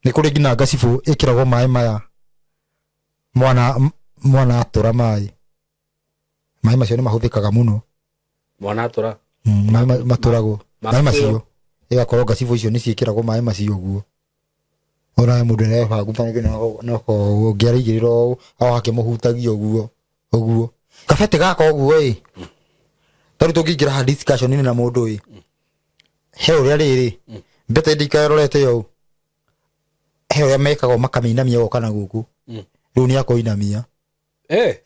Nĩ kũrĩ nginya ngacibũ ĩkĩragwo maĩ maya mwana mwana atũra maĩ. Maĩ macio nĩ mahũthĩkaga mũno. Mwana atũra. Maĩ matũragwo. Maĩ macio Macio. Ĩgakorwo ngacibũ icio nĩ ciĩkĩragwo maĩ macio ũguo. Ona mũndũ nĩrebanga ũngĩ araigĩrĩra ũũ au akĩmũhutagia ũguo ũguo. Kabete gaka ũguo ĩ. Tarĩu tũngĩingĩra haha discussion-inĩ na mũndũ ĩ. He ũrĩa rĩrĩ mbete ndikare rorete ũũ. He ũrĩa mekaga makamĩinamia gũka na gũkũ. Rĩu nĩ akũinamia. Eh.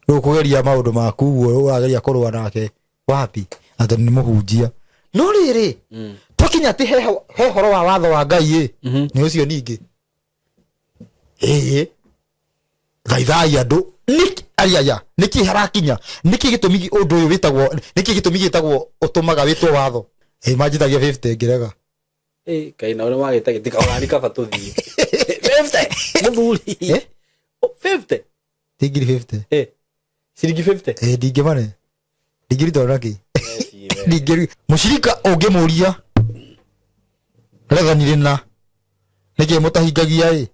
Rĩu kũgeria maũndũ maku ũguo ũrageria kũrũa nake wapi atĩ nĩ mũhunjia. No rĩrĩ twakinya atĩ he horo wa watho wa Ngai ĩ nĩ ũcio ningĩ. Ĩĩ thaithai andũ nĩkĩ ariaya nĩkĩ harakinya nĩkĩ gĩtũmi ũndũ ũyũ wĩtagwo nĩkĩ gĩtũmi gĩtagwo ũtũmaga wĩtwo watho. Ĩ manjĩtagia 50 ngĩrega. Eh, kai na ũrĩa wagĩta gĩtika ũrani kaba tũthiĩ. 50 mũthuri. Eh? 50. Ti ngiri 50. Eh. Ciringi 50. Ĩ ndingĩmane. Ndingĩruta ona kĩ. Ndingĩru mũcirika ũngĩmũria rethani rĩna nĩkĩ mũtahingagia ĩ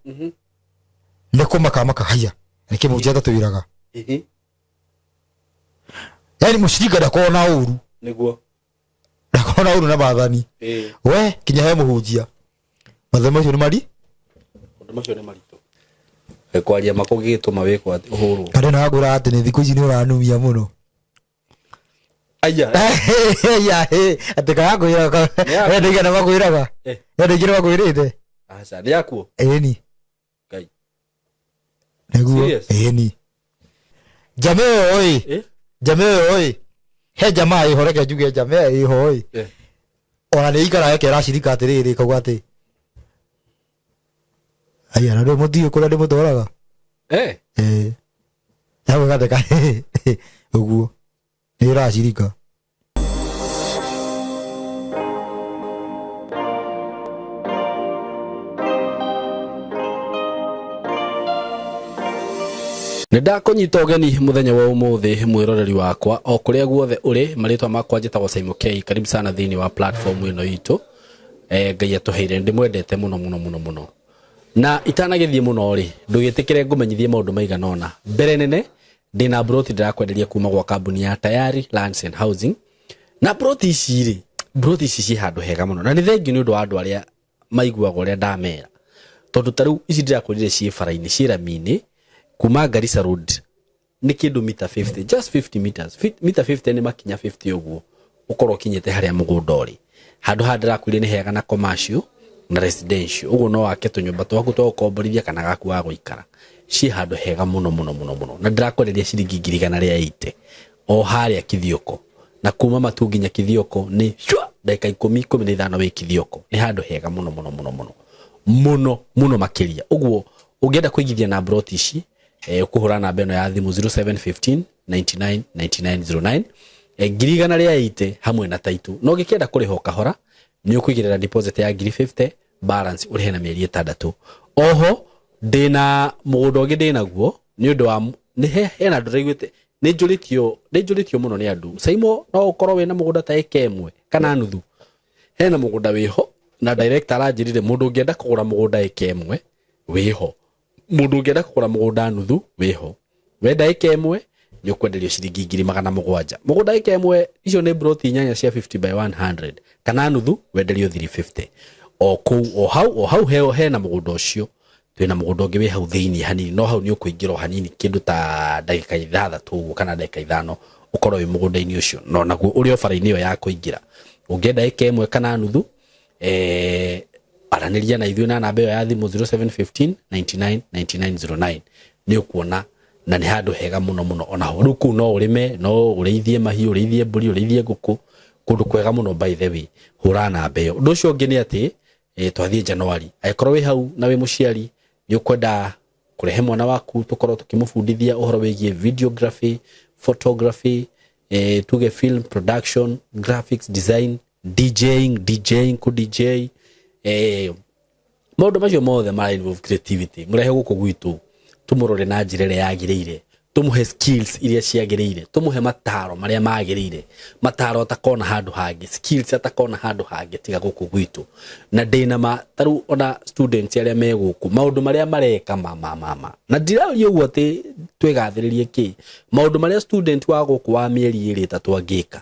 nĩ kũmaka maka haiya nĩkĩ mũnjia atatwĩraga. Yani mũcirika ndakorwo na ũru. Nĩguo. Ndakorwo na ũru na mathani. We kinya he mũhunjia. Mathani macio nĩ mari? Maũndũ macio nĩ maritũ. Kwaria ma kũngĩgĩtũma wĩkwo atĩ ũhũrwo. Andũ nĩ wangũra atĩ nĩ thikũ ici nĩ ũranumia mũno. Aya. Ya, atĩ karakwĩra Nĩ andũ aigana makwĩraga. Andũ aingĩ nĩ makwĩrĩte. Aca, nĩ yakuo. Ĩni. Ngai. Nĩguo. Serious? Ĩni. Njama ĩyo ĩ. Njama ĩyo ĩ. He jamaa ĩho reke njuge jamaa ĩho ĩ. Ona nĩ ikara ĩkera acirika atĩrĩrĩ kauga atĩ. Aya na rĩu mũthiĩ kũrĩa ndĩmũtwaraga. Eh. Hau gatheka ũguo. Nĩ ĩracirika. Nĩ ndakũnyita ũgeni mũthenya wa ũmũthĩ mwĩroreri wakwa o kũrĩa guothe ũrĩ marĩtwa makwa njĩtagwo Simon K. Karibu sana thĩinĩ wa platform ĩno itũ. Ngai atũheire ndĩmwendete mũno mũno mũno mũno. Na itanagĩthiĩ mũno rĩ ndũgĩtĩkĩre ngũmenyithie maũndũ maigana ũna. Mbere nene ndĩna broti ndĩrakwenderia kuma gwa kambuni ya Tayari Lands and Housing. Na broti ici rĩ, broti ici ciĩ handũ hega mũno na nĩ thengiũ nĩ ũndũ wa andũ arĩa maiguaga ũrĩa ndamera. Tondũ ta rĩu ici ndĩrakwĩrire ciĩ bara-inĩ, ciĩ rami-inĩ kuma Garissa Road nĩ kĩndũ mita 50, just 50 meters. Mita 50 nĩ makinya 50 ũguo ũkorwo ũkinyĩte harĩa mũgũnda ũrĩ. Handũ haha ndĩrakwĩrire nĩ hega na commercial na residential. Ũguo no wake tũnyũmba twaku twa gũkomborithia kana gaku ga gũikara. Ciĩ handũ hega mũno mũno mũno mũno. Na ndĩrakwenderia ciringi ngiri igana rĩa 80 o harĩa Kithioko. Na kuma Matu nginya Kithioko nĩ shwa ndagĩka ikũmi, ikũmi na ithano wĩ Kithioko. Nĩ handũ hega mũno mũno mũno mũno. Mũno mũno makĩria. Ũguo ũngĩenda kũigithia na broti ici, ũkũhũra namba ĩno ya thimũ 0715 99 99 09, ngiri igana rĩa 80 hamwe na taitũ. Na ũngĩkĩenda kũrĩha o kahora, nĩ ũkũigĩrĩra deposit ya ngiri 50, balance ũrĩhe na mĩeri ĩtandatũ. Oho ndĩna mũgũnda ũngĩ ndĩnaguo nĩ ũndũ wa nĩ he, hena andũ ndaiguĩte nĩ njũrĩtio, nĩ njũrĩtio mũno nĩ andũ. Saimo no ũkorwo wĩna mũgũnda ta ĩka ĩmwe kana nuthu. Hena mũgũnda wĩho na director aranjĩrire mũndũ ũngĩenda kũgũra mũgũnda ĩka ĩmwe wĩho. Mũndũ ũngĩenda kũgũra mũgũnda nuthu wĩho. Wenda ĩka ĩmwe nĩ ũkwenderio ciringi ngiri magana mũgwanja. Mũgũnda ĩka ĩmwe icio nĩ broti inyanya cia 50 by 100 kana nuthu wenderio 350. O kũu o hau o hau he hena mũgũnda ũcio. Twĩna mũgũnda ũngĩ wĩ hau thĩinĩ hanini no hau nĩ ũkũingĩra o hanini kĩndũ ta ndagĩka ithathatũ ũguo kana ndagĩka ithano ũkorwo wĩ mũgũnda-inĩ ũcio. No naguo ũrĩ o bara-inĩ ĩyo ya kũingĩra. Ũngĩenda ĩka ĩmwe kana nuthu, aranĩria na ithuĩ na namba ĩyo ya thimũ 0715 99 99 09. Nĩ ũkuona na nĩ handũ hega mũno mũno onaho. Rĩu kũu no ũrĩme, no ũrĩithie mahiũ, ũrĩithie mbũri, ũrĩithie ngũkũ, kũndũ kwega mũno by the way. Hũra namba ĩyo. Ũndũ ũcio ũngĩ nĩ atĩ, twathiĩ January, angĩkorwo wĩ hau na wĩ mũciari, nĩ ũkwenda kũrehe mwana waku tũkorwo tũkĩmũbundithia ũhoro wĩgiĩ videography, photography, tuge film production, graphics design, DJing, DJing, ku DJ, maũndũ macio mothe mara involve creativity. Mũrehe gũkũ gwitũ tũmũrore na njĩra ĩrĩa yagĩrĩire. Tũmũhe skills iria ciagĩrĩire, tũmũhe mataro marĩa magĩrĩire, mataro atakona handũ hangĩ, skills atakona handũ hangĩ tiga gũkũ gwitũ. Na ndĩna ma tarĩu ona students arĩa me gũkũ, maũndũ marĩa mareka ma ma ma ma, na ndiraria ũguo atĩ twĩgathĩrĩrie kĩ, maũndũ marĩa student wa gũkũ wa mĩeri 2 3 angĩka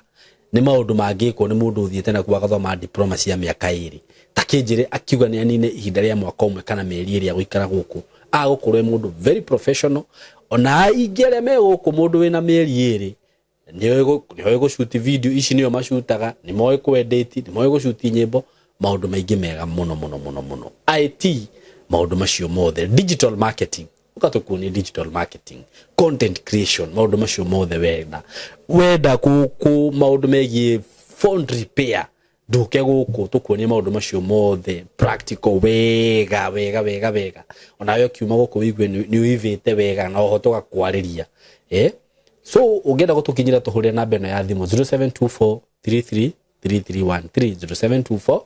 nĩ maũndũ mangĩkwo nĩ mũndũ ũthiĩte na agathoma diploma cia mĩaka 2. Ta kĩnjĩre akiuga nĩ anine ihinda rĩa mwaka ũmwe kana mĩeri 2 agũikara gũkũ, agũkorwo e mũndũ very professional. Ona aingĩ arĩa me gũkũ, mũndũ wĩna mĩeri 2 nĩoĩ gũcuti video ici, nĩo macutaga, nĩ moĩ kwendeti, nĩ moĩ gũcuti nyĩmbo, maũndũ maingĩ mega mũno mũno mũno mũno, IT, maũndũ macio mothe, digital marketing, ũgatũkuonia digital marketing, content creation, maũndũ macio mothe. Wenda kũ maũndũ megiĩ phone repair, ndũke gũkũ tũkuonie maũndũ macio mothe practical wega wega wega wega. Onawe ũkiuma gũkũ wĩigue nĩ ũivĩte wega na oho tũgakwarĩria. So ũngĩenda gũtũkinyĩra, tũhũrĩre namba ĩno ya thimũ, 0724 33 3313, 0724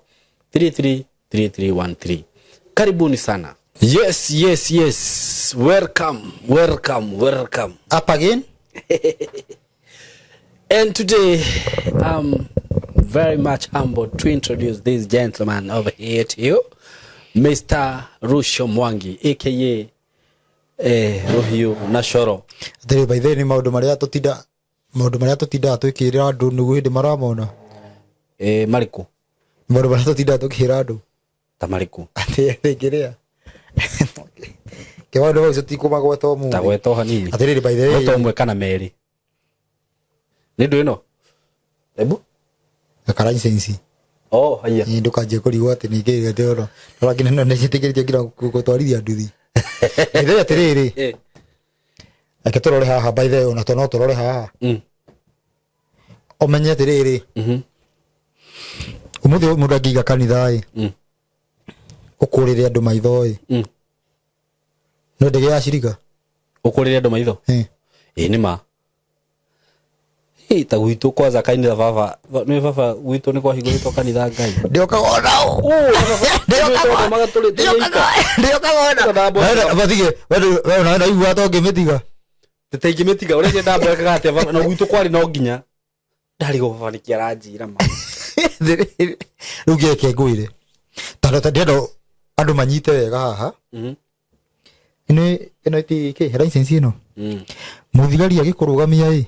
33 3313. Karibuni sana. Yes, welcome, welcome, welcome. Up again. And today I'm very much humbled to introduce this gentleman over here to you, Mr. Rusho Mwangi, aka Ruhiu na Coro. Atĩrĩ, by the way, nĩ maũndũ marĩa tũtindaga twĩkĩrĩra andũ nĩguo hĩndĩ maramona. Mariku? Maũndũ marĩa tũtindaga tũkĩra andũ. Ta mariku? Atĩ ngĩrĩa ke maũndũ macio tikũmagweta ũmũthĩ. Ta gweta o hanini. Atĩrĩrĩ, by the way, Gweta ũmwe kana merĩ. Nĩ ndũ ĩno? Ebu? Gaka license. Oh, haya. Ĩ, ndũkanjie kũrigwo atĩ nĩ kĩĩ atĩ ono rora nginya nĩ ciĩtĩkĩrĩtio nginya gũtwarithia nduthi. By the way, atĩrĩrĩ, reke tũrore haha. By the way, ona to no tũrore haha, ũmenye atĩrĩrĩ, ũmũthĩ mũndũ angĩiga kanitha ĩ, ũkũrĩre andũ maitho ĩ, no ndege ya cirika. Ũkũrĩre andũ maitho? Eh. Ĩ, nĩ ma. Ĩ, ta gwitũ kwanza kanitha baba, nĩ baba gwitũ nĩ kwahingũrĩtwo kanitha Ngai. Ndĩokaga onao. Tũthomaga tũrĩ aika. Ndĩokaga ona batige we ona naigua to ngĩmĩtiga. Tũtingĩmĩtiga ũrĩa ndamwekaga atĩa baba, na gwitũ kwarĩ no nginya ndarigwo baba nĩkĩ aranjĩra ma. Rĩu ngĩreke ngwĩre tondũ ta ndĩrenda andũ manyite wega haha. Ĩno ĩti kĩ license ĩno, mũthigari agĩkũrũgamia ĩ,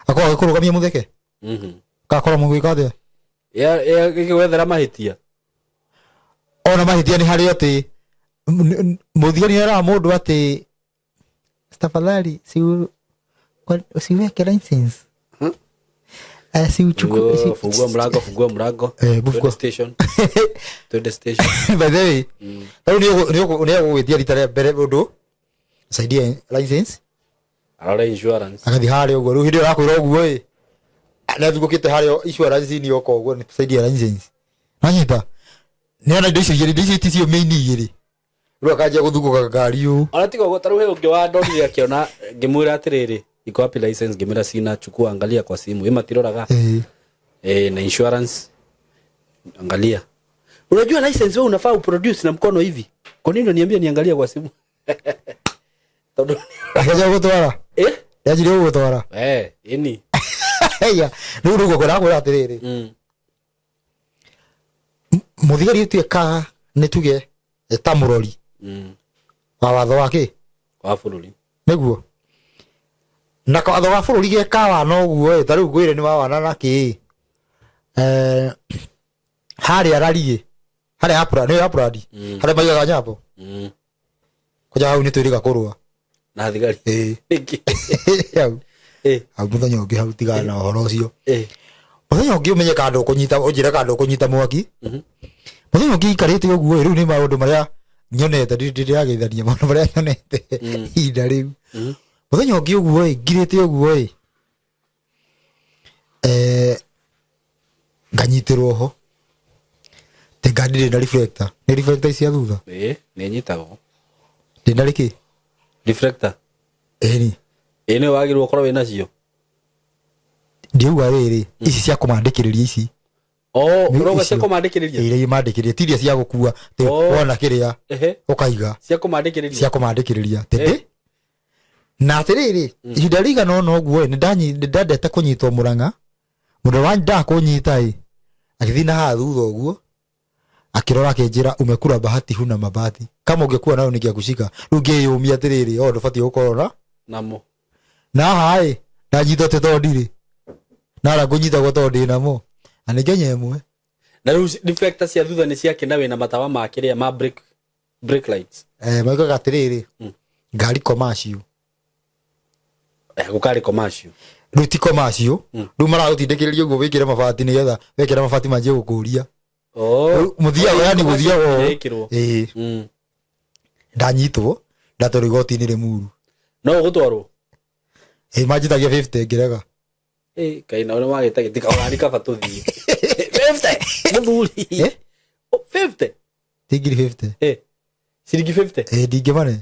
akorwo agĩkũrũgamia mũtheke, kakora mũgwĩka atĩa? Gĩgwethera mahĩtia. Ona mahĩtia nĩ harĩ atĩ mũthigari nĩ araga mũndũ atĩ tafadhali usiweke license. Si uchukue Fungua mlango, fungua mlango. Eh, Twende fungua. station, twende station. By the way, rĩu nĩ egũgwĩtia rita rĩa mbere ũndũ saidie license, Arore insurance. Agathiĩ harĩa ũguo. Rĩu hĩndĩ ĩyo arakwĩra ũguo ĩ, nĩ athugũkĩte harĩa insurance-inĩ, oka ũguo nĩ saidie license, nanyita nĩ ona indo icio igĩrĩ, indo icio ticio main igĩrĩ. Rĩu akanjia gũthugũka ngari ũũ. Ona tiga ũguo, tarĩu he ũngĩ wa ndonire akĩona, ngĩmwĩra atĩrĩrĩ, "Iko wapi license?" Ngĩmwĩra, "Sina, chukua, angalia kwa simu." Ĩ, matiroraga. Na insurance angalia. Unajua license wewe unafaa uproduce na mkono hivi, kwa nini unaniambia niangalie kwa simu? Tondũ Akanjia gũtwara. Nĩanjirie gũgũtwara. Eh, ini. Aya, rĩu ũguo kwĩra atĩrĩrĩ, mũthigari ũtuĩka ka nĩ tuge ta mũrori wa watho wa kĩ wa bũrũri. Nĩguo na kawatho ga bũrũri geka wana ũguo ĩ, ta rĩu ngwĩre nĩ wa wana na kĩ, harĩa rariĩ harĩa Upland, nĩ Upland, harĩa maigaga nyambo, kũja hau nĩ twĩrĩga kũrũa. Na thigari? Ĩĩ. Nĩkĩ? Hau hau mũthenya ũngĩ hau tigana na ũhoro ũcio. Mũthenya ũngĩ ũmenye kandũ ũkũnyita, ũnjĩre kandũ ũkũnyita mwaki. Mũthenya ũngĩ ikarĩte ũguo ĩ, rĩu nĩ maũndũ marĩa nyonete, ndĩrageithania maũndũ marĩa nyonete ihinda rĩu. Mũthenya ũngĩ ũguo ĩ, ngirĩte ũguo ĩ, nganyitĩrwo ho tĩ ngari ndĩ na reflector, nĩ reflector ici cia thutha. Ĩ, nĩ nyitagwo. Ndĩ na rĩkĩ? Reflector. Ĩni. Ĩ, nĩ wagĩrĩirwo ũkorwo wĩ nacio. Ndiauga rĩrĩ, ici cia kũmandĩkĩrĩria ici. Oh, Nĩ ũrauga cia icio. kũmandĩkĩrĩria? Iria imandĩkĩrĩria, ti iria cia gũkua atĩ Oh. wona kĩrĩa ũkaiga. Cia kũmandĩkĩrĩria. Cia kũmandĩkĩrĩria tĩndĩ. Na atĩrĩrĩ, ihinda rĩigana ũna ũguo ĩ, nĩ ndendete kũnyitwo Mũrang'a. Mũndũ ũrĩa wandaga kũnyita ĩ, agĩthiĩ na haha thutha ũguo, akĩrora akĩnjĩra, "Umekula bahati, huna mabati, kama ungekuwa nayo ningekushika." Rĩu ngĩyũmia atĩrĩrĩ, o ndũbatiĩ gũkorwo na namo. Na haha ĩ, ndanyitwo atĩ tondũ ndirĩ na arĩa ngũnyitagwo tondũ ndĩ namo, na nĩ Kenya ĩmwe. Na rĩu reflector cia thutha nĩ ciake na wĩna matawa ma kĩrĩa ma brake lights. Eh, maugaga atĩrĩrĩ, ngari commercial. Eh, gũkarĩ commercial. Rĩu ti commercial. Rĩu maragũtindĩkĩrĩria ũguo wĩkĩre mabati, nĩgetha wekĩra mabati manjie gũkũria. Oh. Rĩu mũthiaga, yani gũthiaga ũũ. Ĩkĩrwo. Ĩĩ. Ndanyitwo, ndatwarwo igoti-inĩ Rĩmuru. No ũgũtwarwo. Ĩ, manjĩtagia 50, ngĩrega. Eh, kaĩ na ũrĩa wagĩta gĩtika ũrani kaba tũthiĩ 50 mũthuri. Eh? Oh, 50. Ti ngiri 50. Eh, ciringi 50. Ĩ, ndingĩmane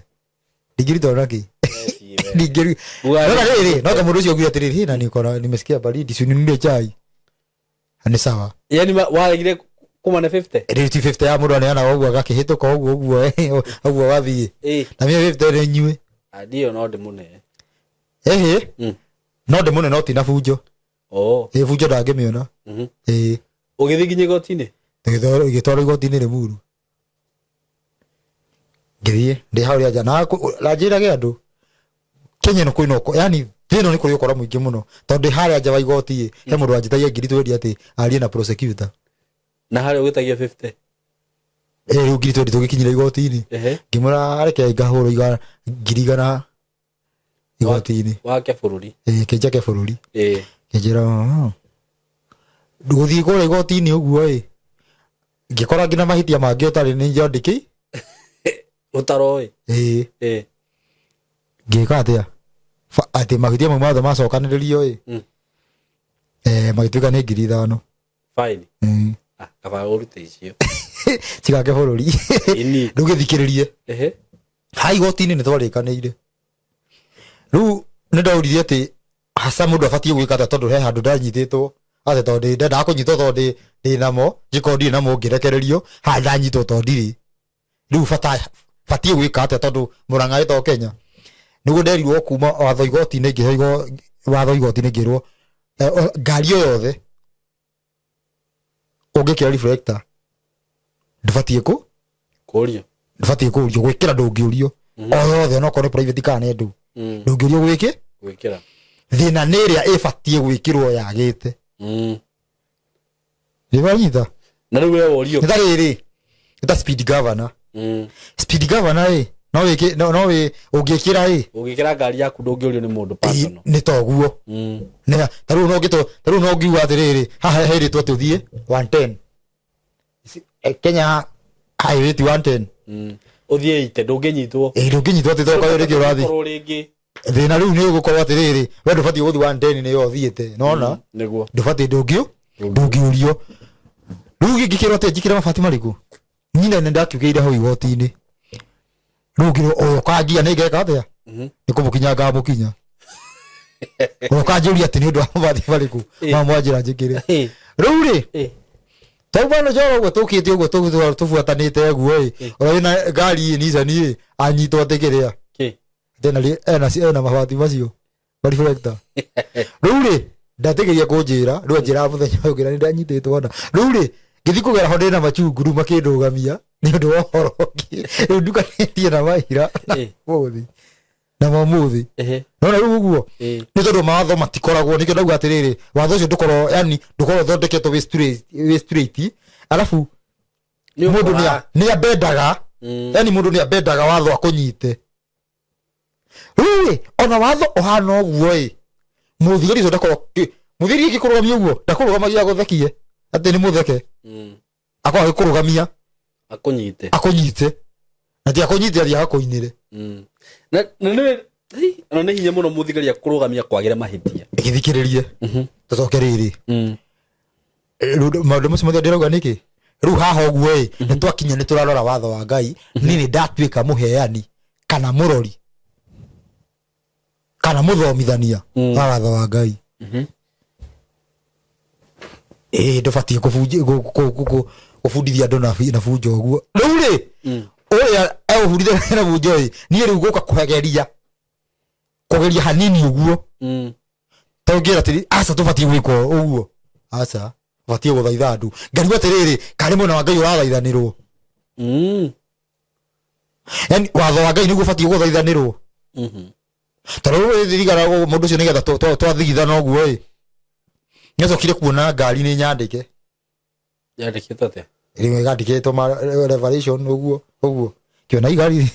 ndingĩrutwo na kĩ. Eh, Ndingĩru Uga- no rĩrĩ, no kamũndũ ũcio augire atĩrĩrĩ, "Hĩ, na niko na nimesikia baridi, si uninunulie chai." Na nĩ sawa. Yani waregire kuma na 50. Rĩu ti 50 ya mũndũ aneanaga ũguo agakĩhĩtũka ũguo ũguo ũguo wathiĩ. Eh. Na mie 50 nĩ nyue. Ndio no ndĩmũne. Ĩhĩ. No ndĩmũne, no ti na bunjo. Oh. Ĩ, bunjo ndangĩmĩona. Ĩ. Ũgĩthiĩ nginya igoti-inĩ? Gĩtwarwo igoti-inĩ Rĩmuru, ngĩthiĩ ndĩ hau rĩa nja na na njĩrage andũ Kenya ĩno kwĩna ũko, yani thĩ ĩno nĩ kũrĩ ũkora mũingĩ mũno, tondũ ndĩ harĩa nja wa igoti ĩ, he mũndũ wanjĩtagia ngiri twendi atĩ arie na prosecutor. Na harĩa ũgĩtagia 50. Ĩ, rĩu ngiri twendi tũgĩkinyire igoti-inĩ, ngĩmwĩra areke ngahũrwo 100,000 igoti-inĩ. Wake bũrũri. Ĩ, kĩnjake bũrũri. Kĩnjĩra, "Oh." Gũthiĩ kũrĩa igoti-inĩ ũguo ĩ, ngĩkora nginya mahĩtia mangĩ ũtarĩ nĩ njandĩki. Ũtaroĩ. Ĩĩ. Ngĩka atĩa? Atĩ mahĩtia mau mothe macokanĩrĩrio ĩ, eh, magĩtuĩka nĩ 5,000. Fine. Ah, kaba ũrute icio. Cigake bũrũri. Ĩni. Rĩu gĩthikĩrĩrie. Ha igoti-inĩ nĩ twarĩkanĩire, rĩu nĩ ndaũririe atĩ haca mũndũ abatiĩ gwĩka atĩa, tondũ he handũ ndanyitĩtwo atĩ tondũ ndendaga kũnyitwo tondũ ndĩ namo, njĩkorwo ndirĩ namo ngĩrekererio, haha ndanyitwo tondũ ndirĩ. Rĩu bata batiĩ gwĩka atĩa, tondũ Mũrang'a ĩto Kenya nĩguo nderirwo kuma watho igoti-inĩ, ngĩheo watho igoti-inĩ, ngĩrwo ngari o yothe ũngĩkĩra reflector ndũbatiĩ kũ Kũrio. Ndũbatiĩ kũrio gwĩkĩra, ndũngĩũrio o yothe, onokorwo nĩ private kana nĩ ndũ, ndũngĩũrio gwĩkĩ Gwĩkĩra. Thĩna nĩ ĩrĩa ĩbatiĩ gwĩkĩrwo yagĩte. Nĩwanyita? Na rĩu we worio. Nĩ ta rĩrĩ, nĩ ta speed governor. Speed governor ĩ, no wĩkĩ no wĩ ũngĩkĩra ĩ. Ũngĩkĩra ngari yaku ndũngĩũrio nĩ mũndũ personal. Nĩ toguo. Nĩ ta rĩu no ngĩtwo, ta rĩu no ngiuga atĩrĩrĩ, haha herĩtwo atĩ ũthiĩ 110. Kenya highway ti 110. Ũthiĩ ite ndũngĩnyitwo. Ĩ, ndũngĩnyitwo atĩ toka rĩngĩ ũrathiĩ. Korwo rĩngĩ. Thĩna rĩu nĩ ũgũkorwo atĩrĩrĩ, we ndũbatiĩ gũthiĩ 110, nĩyo ũthiĩte nona. Nĩguo. Ndũbatiĩ, ndũngĩũrio. Rĩu ngĩkĩrwo atĩ njikĩre mabati marĩkũ, nyina nĩ ndakiugĩire hau igoti-inĩ, rĩu ngĩrwo ũyũ ũkangia nĩ ngeka atĩa? Nĩ kũmũkinya ngamũkinya. Ũyũ ũkanjũria atĩ nĩ ũndũ wa mabati marĩkũ mamwanjĩra njĩkĩre. Rĩu rĩ, tauma nĩ njoro ũguo tũkĩte ũguo tũbuatanĩte ũguo ĩ, ũrĩa wĩna ngari ĩ Nissan ĩ, anyitwo atĩ kĩrĩa Kĩ? Atĩ ena mabati macio ma reflector. Rĩu rĩ, ndategeria kũnjĩra, rĩu anjĩraga mũthenya ũyũ ngĩra nĩ ndanyitĩtwo na rĩu rĩ, ngĩthiĩ kũgera ho ndĩna machungu, rĩu makĩndũgamia nĩ ũndũ wa ũhoro ũngĩ, rĩu ndukanĩtie na mahira na mũthĩ na mamuthi. Nona rĩu ũguo nĩ tondũ mawatho matikoragwo, nĩkĩo ndauga atĩrĩrĩ, watho ũcio ndũkorwo, yani ndũkorwo ũthondeketwo wĩ straight, wĩ straight, alafu Nĩ mũndũ ũkoraga. nĩ ambendaga. Yani mũndũ nĩ ambendaga watho akũnyite. Rĩu rĩ, ona watho ũhana ũguo ĩ, mũthigari ũcio ndakorwo mũthigari ĩngĩkũrũgamia ũguo, ndakũrũgamagia agũthekie atĩ nĩ mũtheke. Akorwo agĩkũrũgamia Akũnyite. Akũnyite, na ti akũnyite, athiĩ agakũinĩre. Na nĩ ona nĩ hinya mũno mũthigari akũrũgamia kwagĩra mahĩtia. Gĩthikĩrĩrie, tũcoke rĩrĩ. Rĩu maũndũ macio mothe ndĩrauga nĩkĩ? Rĩu haha ũguo ĩ, nĩ twakinya nĩ tũrarora watho wa Ngai. Niĩ nĩ ndatuĩka mũheani kana mũrori kana mũthomithania wa watho wa Ngai. Ĩ, ndũbatiĩ gũbundithia andũ na bunjo ũguo. Rĩu rĩ, ũrĩa egũbundithia na bunjo ĩ, niĩ rĩu gũka kũhegeria. Kũgeria hanini ũguo. Tongĩra atĩrĩ, aca, tũbatiĩ gwĩka ũguo, aca, batiĩ gũthaitha andũ. Ngarigwo atĩrĩrĩ, karĩ mwena wa Ngai ũrathaithanĩrwo? Yani watho wa Ngai nĩguo ũbatiĩ gũthaithanĩrwo? Tondũ rĩu ririkana mũndũ ũcio nĩgetha twathigithana ũguo ĩ, nĩacokire kuona ngari nĩ nyandĩke. Yandĩkĩtwo atĩa? Rĩu ĩgandĩkĩtwo ma Revelation ũguo ũguo, kiona igari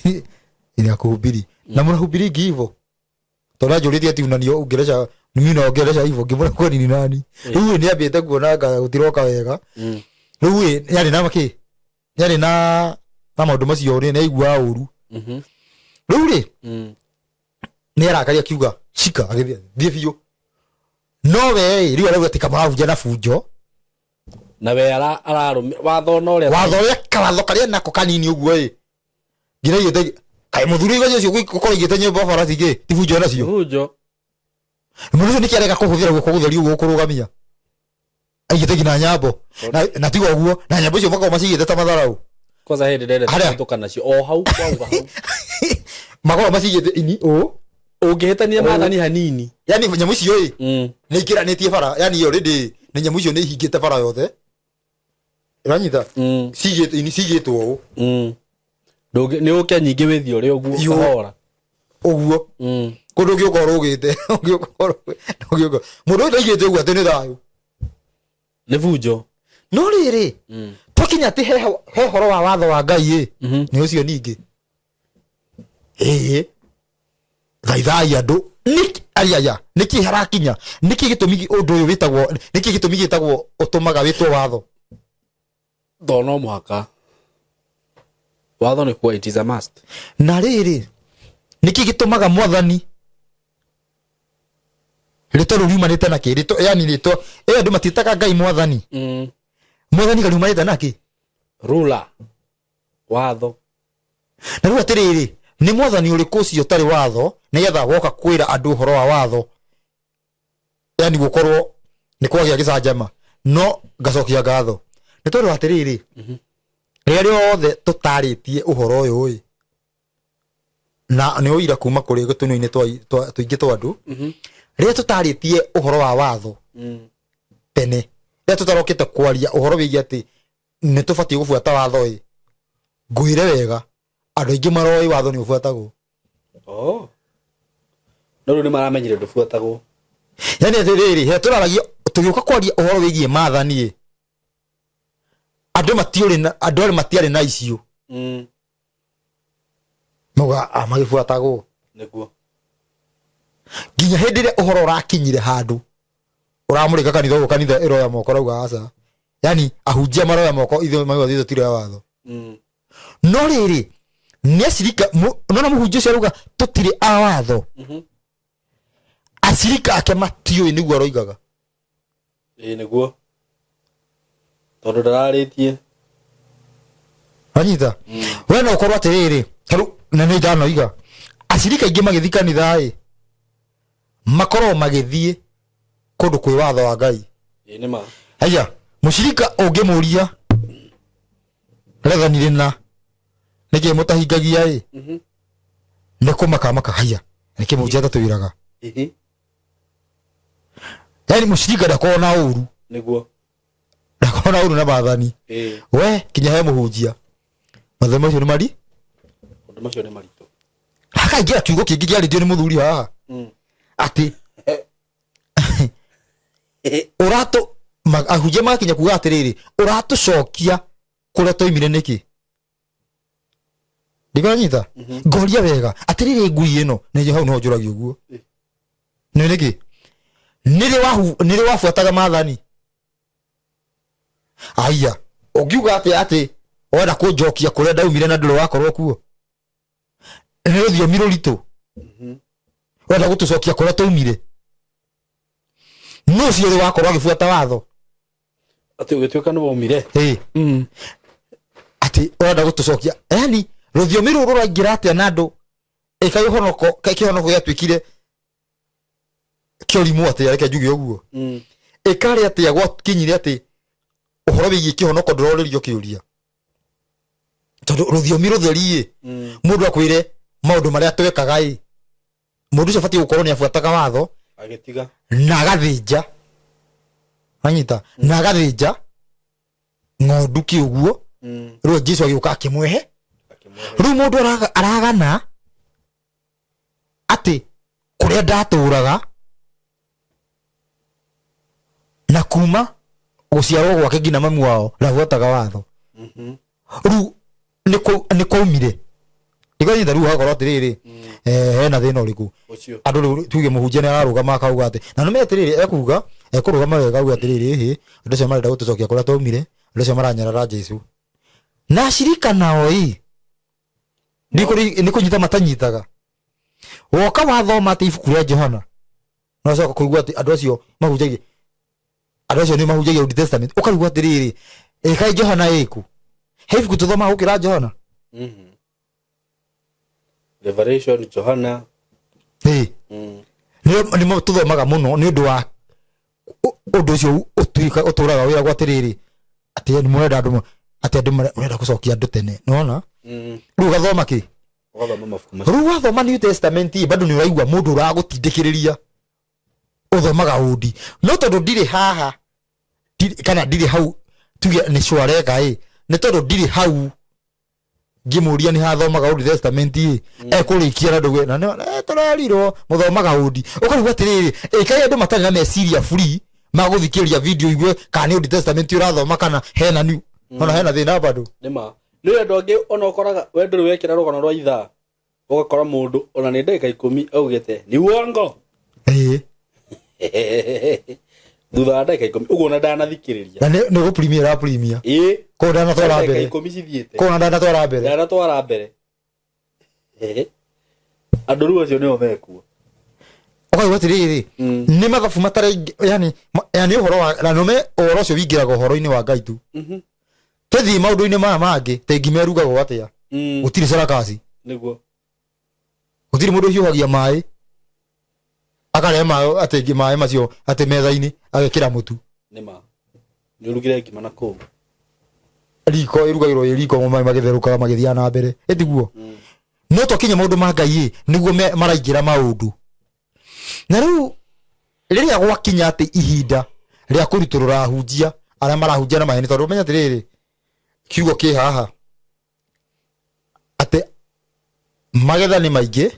ina kuhubiri na mnahubiri hivyo, tondũ anjũrĩtie ati unanio ungeresha mimi naongeresha hivyo, ngĩmwĩra kwani ni nani? Rĩu ĩ nĩambĩte kuona nga gũtiroka wega. Rĩu ĩ yarĩ na makĩ, yarĩ na maũndũ macio nĩ aiguaga ũru. Rĩu rĩ nĩ arakaria akiuga cika agĩthiĩ thiĩ biũ, no we ĩ rĩu arauga atĩ kamũrahunjia na bunjo. Na we ararũmĩ watho na ũrĩa Watho ũrĩa, kawatho karĩa nako kanini ũguo ĩ, nginya igĩte kaĩ mũthuri ũcio ũcio gũkorwo igĩte nyũmba bara cingĩ ti bunjo nacio. Bunjo. Mũndũ ũcio nĩkĩ areka kũhũthĩra guoko gũtheria ũguo kũrũgamia aigĩte nginya nyambo na tiga ũguo na nyambo icio makoragwo macigĩte ta matharau. Kwanza hĩndĩ ndende Harĩa? kũhĩtũka nacio o hau wauga hau. Makoragwo macigĩte ini ũũ. Ũngĩhĩtania maathani hanini. Yani nyamũ icio ĩ nĩ ikĩranĩtie bara, yani already nĩ nyamũ icio nĩ ihingĩte bara yothe, ĩranyita. Cigĩtwo ini, cigĩtwo ũũ. Nĩ ũke nyingĩ wĩthiĩ ũrĩ ũguo. Yo. Kahora. Ũguo. Kũndũ ũngĩũka ũrũgĩte, ũngĩũka ũngĩũka mũndũ ũyũ ndaigĩte ũguo atĩ nĩ thayũ. Nĩ bunjo. No rĩrĩ, twakinya atĩ he horo wa watho wa Ngai ĩ, nĩ ũcio ningĩ ĩĩ thaithai andũ nĩkĩ ariaya nĩkĩ harakinya, nĩkĩ gĩtũmi ũndũ ũyũ wĩtagwo, nĩkĩ gĩtũmi gĩtagwo ũtũmaga wĩtwo watho? To no mũhaka watho nĩ kuwa it is a must. Na rĩrĩ, nĩkĩ gĩtũmaga mwathani rĩtwa rĩu riumanĩte na kĩ rĩtwa, yani rĩtwa ĩyo andũ matiĩtaga Ngai mwathani? Mwathani kariumanĩte na kĩ? Ruler, watho. Na rĩu atĩrĩrĩ, nĩ mwathani ũrĩkũ ũcio ũtarĩ watho, nĩgetha woka kwĩra andũ ũhoro wa watho, yani gũkorwo nĩ kwagĩa gĩcanjama? No ngacokia ngatho nĩ tondũ atĩrĩrĩ, rĩrĩa rĩothe tũtarĩtie ũhoro ũyũ ĩ, na nĩ ũira kuma kũrĩ gĩtũnũ-inĩ tũingĩ twa andũ, rĩrĩa tũtarĩtie ũhoro wa watho tene, rĩrĩa tũtarokĩte kwaria ũhoro wĩgiĩ atĩ nĩ tũbatiĩ gũbuata watho ĩ, ngwĩre wega, andũ aingĩ maroĩ watho nĩ ũbuatagwo. Oh. No rĩu nĩ maramenyire ndũbuatagwo. Yani atĩrĩrĩ, he tũraragia tũgĩũka kwaria ũhoro wĩgiĩ maathani ĩ, andũ matiũrĩ na andũ arĩ matiarĩ na icio mauga ah, magĩbuatagwo. Nĩguo. Nginya hĩndĩ ĩrĩa ũhoro ũrakinyire handũ ũramũrĩka kanitha ũguo, kanitha ĩroya moko, rauga aca, yani ahunjia maroya moko, ithuĩ mauga ithuĩ tũtiroya watho. No rĩrĩ, nĩ acirika nona mũhunjia ũcio arauga tũtirĩ a watho. Acirika ake matiũĩ nĩguo aroigaga. Ĩĩ nĩguo, tondũ ndararĩtie. Wanyita? We no ũkorwo atĩrĩrĩ, tarĩu na nĩ ndanoiga acirika aingĩ magĩthiĩ kanitha ĩ, makorwo magĩthiĩ kũndũ kwĩ watho wa Ngai. Ĩĩ nĩ ma. Haya, mũcirika ũngĩmũria rethani rĩna nĩkĩ mũtahingagia ĩ, nĩ kũmaka maka, haya, nĩkĩ mũnjia atatwĩraga? Yani mũcirika ndakorwo na ũru. Nĩguo. Ndakorwo na ũru na maathani. We kinya he mũhunjia mathomo macio nĩ mari Maũndũ macio nĩ maritũ. Hakaingĩra kiugo kĩngĩ kĩarĩtio nĩ mũthuri haha atĩ ũratũ ahunjia magakinya kuga atĩrĩrĩ, ũratũcokia kũrĩa twaimire nĩkĩ? Ndikanyita ngoria wega atĩrĩrĩ, ngui ĩno nĩ hau no njũragia ũguo nĩ nĩkĩ nĩrĩ wabuataga maathani? Aya, ũngiuga atĩa atĩ wenda kũnjokia kũrĩa ndaumire na ndũrĩ wakorwo kuo? Nĩ rũthiomi rũritũ. Wenda gũtũcokia kũrĩa twaumire, nũ ũcio ũrĩ wakorwo agĩbuata watho? Atĩ ũgĩtuĩka nĩ waumire. Ĩ, atĩ ũrenda gũtũcokia, yani rũthiomi rũrũ rũraingĩra atĩa na andũ ĩka ũhonoko kĩhonoko gĩatuĩkire kĩorimũ atĩa? Reke njuge ũguo. Ĩkarĩ atĩa gwakinyire atĩ ũhoro wĩgiĩ kĩhonoko ndũrorĩrio kĩũria, tondũ rũthiomi rũtheri ĩ, mũndũ akwĩre maũndũ marĩa twekaga ĩ. Mũndũ ũcio abatiĩ gũkorwo nĩ abuataga watho Agĩtiga. Na agathĩnja, anyita, na agathĩnja ng'ondu kĩ ũguo. Rĩu Jesu agĩũka akĩmwehe. Akĩmwehe. Rĩu mũndũ aragana atĩ kũrĩa ndatũraga na kuma gũciarwo gwake nginya mamu wao ndabuataga watho. Rĩu nĩ kwaumire ndikanyita. Rĩu hakorwo atĩrĩrĩ, hena thĩna ũrĩkũ? Ũcio. Andũ rĩu tuge mũhunjia nĩ ararũgama akauga atĩ na nĩme atĩrĩrĩ, ekuga ekũrũgama wega auge atĩrĩrĩ, ĩhĩ, andũ acio marenda gũtũcokia kũrĩa twaumire, andũ acio maranyarara Jesu na ashirika nao ĩ nĩ kũnyita matanyitaga. Woka wathoma atĩ ibuku rĩa Johana na ũcoka kũigua atĩ andũ acio mahunjagia, andũ acio nĩ mahunjagia Old Testament, ũkarigwo atĩrĩrĩ, ĩ kaĩ Johana ĩkũ? He ibuku tũthomaga gũkĩra Johana? Revelation, Johana. Ĩ. Nĩmo tũthomaga mũno nĩ ũndũ wa ũndũ ũcio ũtuĩka ũtũraga wĩragwo atĩrĩrĩ, atĩ nĩ mũrenda andũ atĩ andũ marenda gũcokia andũ tene, nĩwona? Rĩu ũgathoma kĩ? Ũgathoma mabuku macio. Rĩu wathoma New Testament ĩ, bado nĩ ũraigua mũndũ ũragũtindĩkĩrĩria ũthomaga ũndi, no tondũ ndirĩ haha kana ndirĩ hau, tuge nĩ cwareka ĩ, nĩ tondũ ndirĩ hau ngĩmũria nĩ hathomaga Old Testament ĩ, ekũrĩkia na ndũgwe na tũrerirwo mũthomaga ũndi. Ũkarigwo atĩrĩrĩ, ĩ kaĩ andũ matarĩ na meciria free magũthikĩrĩria video igue kana nĩ Old Testament ũrathoma kana hena new, ona hena thĩna bado. Nĩ ma nĩ andũ angĩ ona ũkoraga we ndũrĩ wekĩra rũgano rwa ithaa, ũgakora mũndũ ona nĩ ndagĩka 10 augĩte ni uongo. Thutha wa ndagĩka 10 ũguo ona ndanathikĩrĩria. Na nĩ gũprimia ĩraprimia. Kũu ndanatwara Ndagĩka mbere. 10 cithiĩte. Kũu ndanatwara mbere. Ndanatwara mbere. Andũ rĩu acio nĩo mekuo. Ũkaigua atĩrĩrĩ, nĩ mathabu matarĩ yani yani ũhoro wa na nũme ũhoro ũcio wingĩraga ũhoro-inĩ wa Ngai tu. Tũthiĩ maũndũ-inĩ maya mangĩ ta ngima ĩrugagwo atĩa, gũtirĩ sarakasi. Gũtirĩ mũndũ ũhiũhagia maĩ akarehe maĩ atĩ maĩ macio atĩ metha-inĩ agekĩra mũtu. Nĩ ma nĩ ũrugire ngima na kũu. Riko ĩrugagĩrwo ĩ riko, maĩ magĩtherũkaga magĩthiaga na mbere, ĩtiguo? No twakinya maũndũ ma Ngai ĩ, nĩguo maraingĩra maũndũ. Na rĩu rĩrĩa gwakinya atĩ ihinda rĩa kũrutũrũra ahunjia arĩa marahunjia na maheni, tondũ ũmenye atĩrĩrĩ, kiugo kĩ haha atĩ magetha nĩ maingĩ,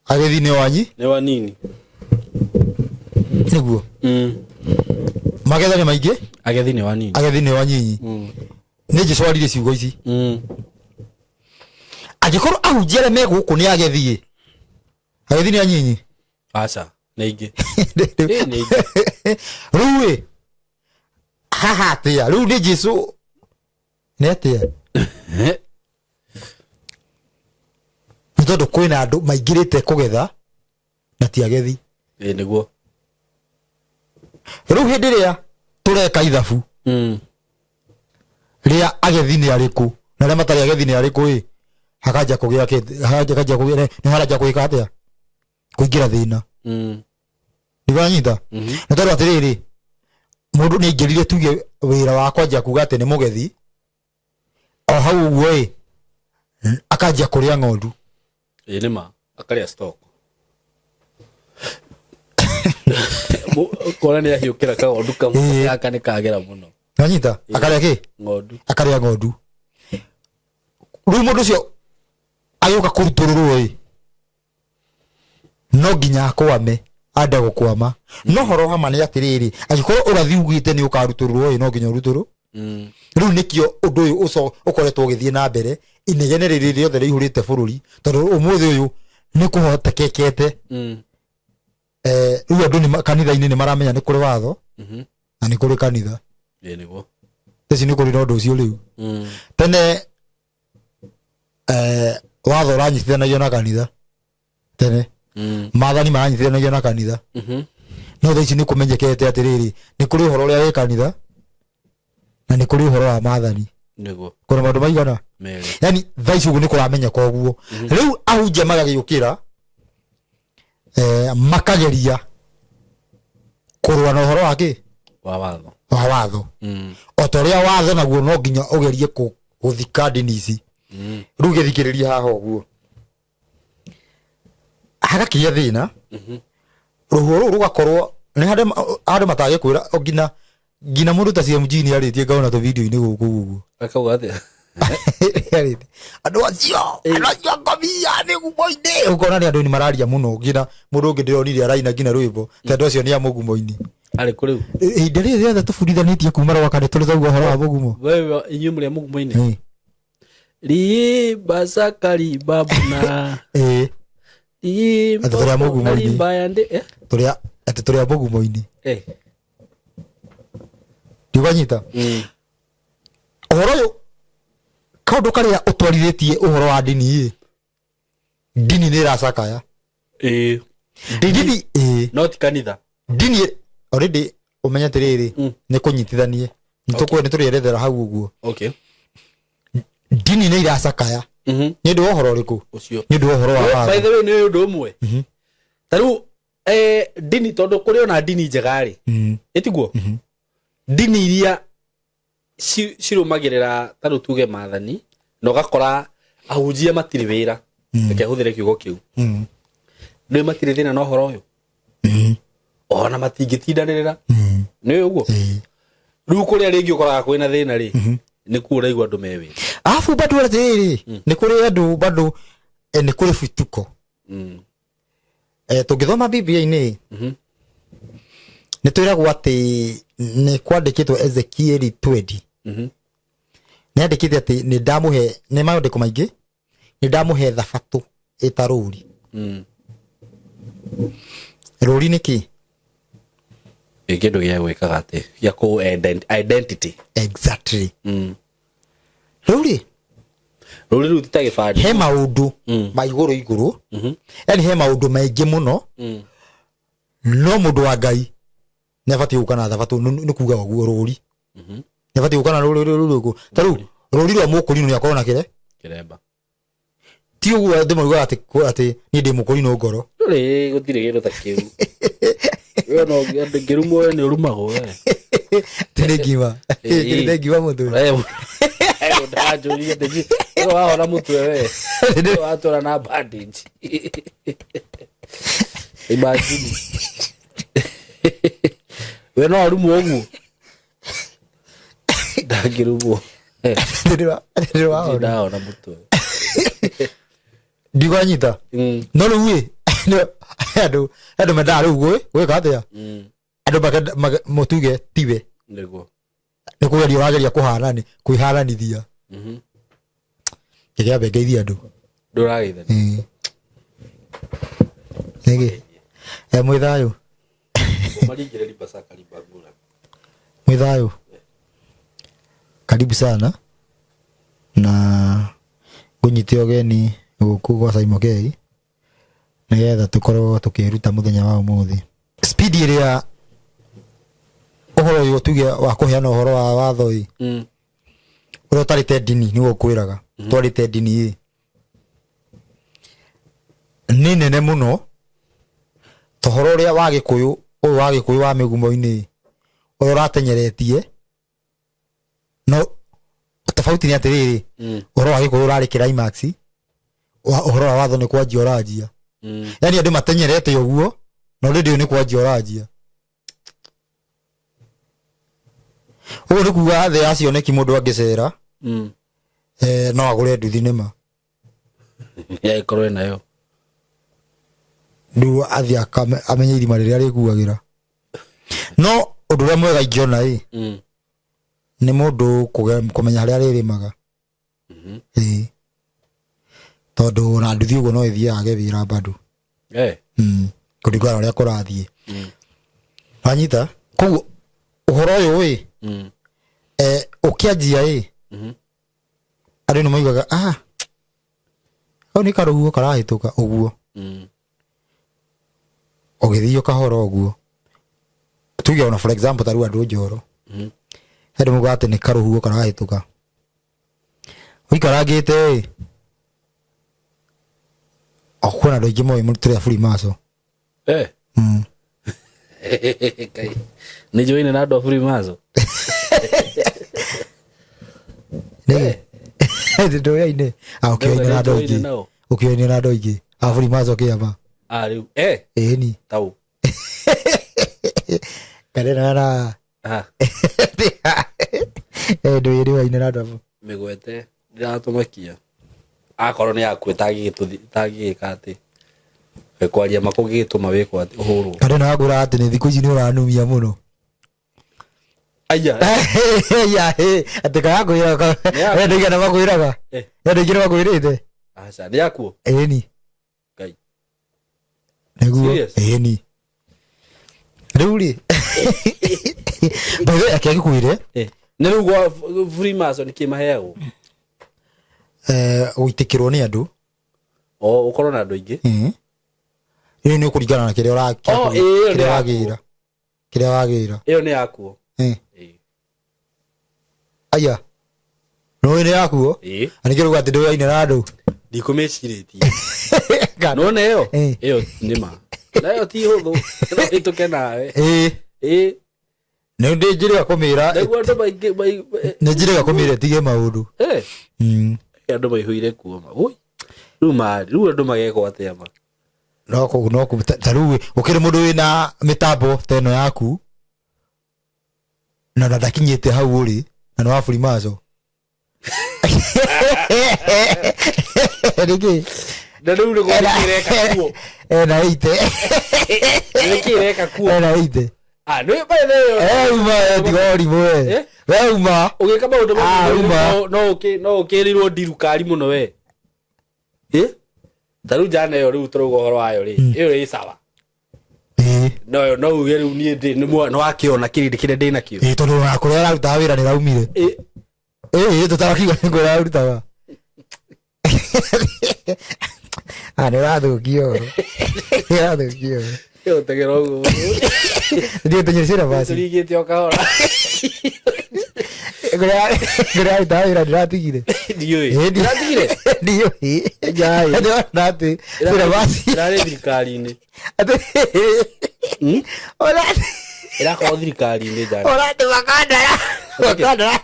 agethi nĩ wanyi. Nĩ wanini. Nĩguo. Magetha nĩ maingĩ, agethi nĩ wanini. Agethi nĩ wanyinyi. Nĩ Jesu aririe ciugo ici. Angĩkorwo ahunjia arĩa me gũkũ nĩ agethi ĩ, agethi nĩ anyinyi? Aca, nĩ aingĩ. Ĩ, nĩ aingĩ. Rĩu ĩ haha atĩa? Rĩu nĩ Jesu nĩ atĩa? Nĩ tondũ kwĩna andũ maingĩrĩte kũgetha na ti agethi. Ĩ, nĩguo. Rĩu hĩndĩ ĩrĩa tũreka ithabu rĩa agethi nĩ arĩkũ na arĩa matarĩ agethi nĩ arĩkũ ĩ, hakanja kũgĩa hakanja kũgĩa nĩ haranja gwĩka atĩa, kũingĩra thĩna. Nĩwanyita? Nĩ tondũ atĩrĩrĩ, mũndũ nĩ aingĩrire tuge wĩra wa kwanjia kuga atĩ nĩ mũgethi o hau ũguo ĩ, akanjia kũrĩa ng'ondu. Ĩ, nĩ ma akarĩa stock. Kona nĩ ahiũkĩra kagondu kamwe gaka nĩ kagera mũno. Nanyita, akarĩa kĩ? Ng'ondu. Akarĩa ng'ondu. Rĩu mũndũ ũcio agĩũka kũrutũrũrwo ĩ, no nginya akwame ande gũkwama. No horo wa ma nĩ atĩrĩrĩ, angĩkorwo ũrathi ugĩte nĩ ũkarutũrũrwo ĩ, no nginya ũrutũrwo. Rĩu nĩkĩo ũndũ ũyũ ũco ũkoretwo ũgĩthiĩ na mbere, inegene rĩrĩ rĩothe rĩihũrĩte bũrũri, tondũ ũmũthĩ ũyũ nĩ kũhotekekete. Rĩu andũ kanitha-inĩ nĩ maramenya nĩ kũrĩ watho na nĩ kũrĩ kanitha. Ĩ, nĩguo. Teci nĩ kũrĩ na ũndũ ũcio rĩu. Tene watho ũranyitithanagio na kanitha tene, maathani maranyitithanagio na kanitha, no thaa ici nĩ kũmenyekete atĩrĩrĩ, nĩ kũrĩ ũhoro ũrĩa wĩ kanitha na nĩ kũrĩ ũhoro wa maathani. Kuna maũndũ maigana? Merĩ. Yani thaa ici ũguo nĩ kũramenyeka ũguo. Rĩu ahunjia magagĩũkĩra, makageria kũrũa na ũhoro wa kĩ? Wa watho. Wa watho. O ta ũrĩa watho naguo no nginya ũgerie gũthika ndini ici. Rĩu gĩthikĩrĩria haha ũguo. Hagakĩgĩa thĩna, rũhuho rũu rũgakorwo nĩ handũ handũ matangĩkwĩra o nginya nginya mũndũ ta CMG nĩ arĩtie, ngaona tũ video-inĩ gũkũ ũguo. Akauga atĩa? Arĩtie, andũ acio ngomia mĩgumo-inĩ, ũkona nĩ andũ nĩ mararia mũno, nginya mũndũ ũngĩ ndĩronire araina nginya rwĩmbo ta andũ acio nĩ a mũgumo-inĩ. Arĩ kũ rĩu? Ihinda rĩrĩ rĩothe tũbundithanĩtie kuma rwaka nĩ tũrĩ twaigua ũhoro wa mũgumo. Wewe, inyuĩ mũrĩ a mũgumo-inĩ. Rimba sakari babuna. Rimba. Atĩ tũrĩ a mũgumo-inĩ. Rimba ya ndĩ eh? Tũrĩ atĩ tũrĩ a mũgumo-inĩ. Ndiũkanyita ũhoro ũyũ, kaũndũ karĩa ũtwarithĩtie ũhoro wa ndini ĩ, ndini nĩ ĩracakaya. Ndini. Ndini ĩ. No ti kanitha. Ndini already, ũmenye atĩrĩrĩ, nĩ kũnyitithanie nĩ tũrĩerethera hau ũguo. Ndini nĩ iracakaya. Nĩ ũndũ wa ũhoro ũrĩkũ? Ũcio. Nĩ ũndũ wa ũhoro wa By watho. the way, nĩ ũndũ ũmwe ta rĩu ndini, tondũ kũrĩ ona ndini njega rĩ, ĩtiguo ndini iria cirũmagĩrĩra ta rĩu tuge maathani, na ũgakora ahunjia matirĩ wĩra, reke hũthĩre kiugo kĩu, nĩ matirĩ thĩna na ũhoro ũyũ, ona matingĩtindanĩrĩra, nĩ ũguo. Rĩu kũrĩa rĩngĩ ũkoraga kwĩna thĩna rĩ, nĩ kuo ũraigua andũ me wĩra. Arabu bado atĩrĩrĩ, nĩ kũrĩ andũ bado nĩ kũrĩ bituko. Tũngĩthoma Biblia-inĩ, nĩ twĩragwo atĩ nĩ kwandĩkĩtwo Ezekieli 20, nĩ andĩkĩte atĩ nĩ ndamũhe, nĩ maandĩko maingĩ, nĩ ndamũhe thabatũ ĩta rũri. Rũri nĩ kĩ? Nĩ kĩndũ gĩa gwĩkaga atĩ gĩa kũ identity. Exactly. Rĩu rĩ, Rũri rĩu ti ta gĩbandĩ. He maũndũ ma igũrũ igũrũ, yani he maũndũ maingĩ mũno, no mũndũ wa Ngai nĩ abatiĩ gũka na thabatũ, nĩ kuga ũguo rũri, nĩ abatiĩ gũka na rũri rũri rũrĩ ta rĩu rũri rwa mũkũrinũ, nĩ akorwo na kĩre Kĩremba. Ti ũguo andũ maugaga atĩ niĩ ndĩ mũkũrinũ ngoro. Ndũrĩ, gũtirĩ kĩndũ ta kĩu. We no ngĩrumwo, we nĩ ũrumagwo we. Atĩ nĩ ngima ngĩrĩte ngima mũtwe. We ndanjũria ndĩ we wahona mũtwe, we we watũra na bandage. Imagine we no arumwo ũguo, ndangĩrumwo. Atĩ nĩ wahona. Ndahona mũtwe. Ndigwanyita. No rĩu ĩ, andũ mendaga rĩu gwĩka atĩa? Andũ mũtuge tiwe. Nĩguo. Nĩ kũgeria ũrageria kũhanani kwĩhananithia. Kĩrĩa ngeithia andũ. Ndũrageithania. Nĩkĩ mwĩ thayũ? Maringĩrĩri basakari bangura. Mwĩ thayũ, karibu sana na ngũnyite ũgeni gũkũ gwa Saimo K nĩgetha tũkorwo tũkĩruta mũthenya wa ũmũthĩ speed ĩrĩa ũhoro ũyũ tuge wa kũheana ũhoro wa watho ĩ, ũrĩa ũtarĩte ndini nĩguo ngwĩraga, twarĩte ndini ĩ nĩ nene mũno, tohoro ũrĩa wa gĩkũyũ, ũyũ wa gĩkũyũ wa mĩgumo-inĩ ũrĩa ũratenyeretie, no tofauti nĩ atĩrĩrĩ, ũhoro wa gĩkũyũ ũrarĩ climax, ũhoro wa watho nĩ kwanjia ũranjia. Yani andũ matenyerete ũguo, na already ũyũ nĩ kwanjia ũranjia. Ũguo nĩ kuga thĩ ya cioneki mũndũ angĩcera, no agũre nduthi nĩma. Yagĩkorwo ĩnayo. Rĩu athiĩ amenye irima rĩrĩa rĩkuagĩra. No ũndũ ũrĩa mwega ingĩona ĩ, nĩ mũndũ kũmenya harĩa arĩrĩmaga. Ĩĩ, tondũ ona nduthi ũguo no ĩthiĩ yage wĩra bado. Kũringana na ũrĩa kũrathiĩ. Wanyita koguo ũhoro ũyũ ĩ, ũkĩanjia ĩ, andũ nĩ moigaga, ah, hau nĩ karũhuho karahĩtũka ũguo. Ũgĩthiĩ kahora ũguo, tuge ona for example ta rĩu andũ njoro, andũ maugaga atĩ nĩ karũhuho karahĩtũka, ũikarangĩte ĩ, o kwĩna andũ aingĩ moĩ tũrĩ a Freemason. Ngai. Nĩ njũĩne na andũ a Freemason. Nĩkĩ ndũyaine? Ah, ũkĩoine na andũ aingĩ. Nao. Ũkĩoine na andũ aingĩ a Freemason kĩama. Ah, rĩu eh Ĩni. Tau. Kare na Ah. Eh, ndå ä wainä ra andå Mĩgwete ndĩratũmakia akorwo nĩ yaku ĩtangĩgĩka atĩ kwaria ma kũngĩgĩtũma wĩkwo atĩ ũhũrwo. Kare na wangå ra atä nä thikå ici nä å ranumia må no. Aya. Atä kayangwä raga Nĩ yaku. andå igana makwä raga. Eh. Andå aingä makwä rä te. Aca, nĩ yakuo. Ĩni. Ngai. Nĩguo. Serious? Ĩni. Rĩu rĩ, by the way, ake agĩkwĩre. Eh, nĩ rĩu gwa Freemason kĩ maheagwo? Eh, gũitĩkĩrwo nĩ andũ. O ũkorwo na andũ aingĩ. Rĩu nĩ ũkũringana na kĩrĩa Oh, ĩĩ, ĩyo nĩ kĩrĩa yakuo. wagĩra, kĩrĩa wagĩra. Ĩyo nĩ yakuo. Ĩĩ. Aya, nũĩ nĩ yakuo. Ĩĩ. Na nĩkĩo rĩu atĩ ndũyaine na andũ. Ndikũmĩcirĩtie. Nona ĩyo. Eh. Ĩyo nĩ ma na ĩyo ti hũthũ no ĩtũke nawe. Ĩĩ. Ĩĩ. Nĩ ndĩ njĩrĩga kũmĩra. Nĩguo andũ maingĩ Nĩ njĩrĩga kũmĩra ĩtige maũndũ. Eh. Andũ maihũire kuo ma ui rĩu ma rĩu andũ magekwo atĩa ma? No kũ no kũ ta rĩu ũkĩrĩ mũndũ wĩna mĩtambo ta ĩno yaku na ndakinyĩte hau ũrĩ na nĩ wa Freemason nĩkĩ? Na rĩu nĩguo nĩkĩ ĩreka kuo? Ena ite. Nĩkĩ ĩreka kuo? Ena ite. Ah, nĩ by the way. We uma we, tiga ũrimũ we. Eh? We uma. Ũgĩka maũndũ Ah, macio uma. no ũkĩrĩrwo ndiru kari mũno we. Ĩ, ta rĩu njana ĩyo rĩu tũrauga ũhoro wayo rĩ, ĩyo ĩ sawa. Ĩĩ. No uge rĩu niĩ ndĩ nĩ wakĩona kĩrĩndĩ kĩrĩa ndĩ nakĩo. Ĩĩ, tondũ ona kũrĩa ararutaga wĩra nĩ raumire. Ĩ. Ĩĩ, tũtarakiuga nĩ kũrĩa ararutaga. Ah, nĩ ũrathũkia ũhoro, nĩ ũrathũkia ũhoro. Ĩyo tegera ũguo. Ndiĩ tũnyĩre ciĩna basi. Tũringĩte o kahora. Kũrĩa ararutaga wĩra ndĩratigire. Ndiũĩ. Ĩĩ, Ndĩratigire. Ndiũĩ. Njaĩ. Ndĩrona atĩ ciĩna basi. Ĩrarĩ thirikari-inĩ. Atĩ ona Ĩrakorwo thirikari-inĩ njana. ona atĩ makandara makandara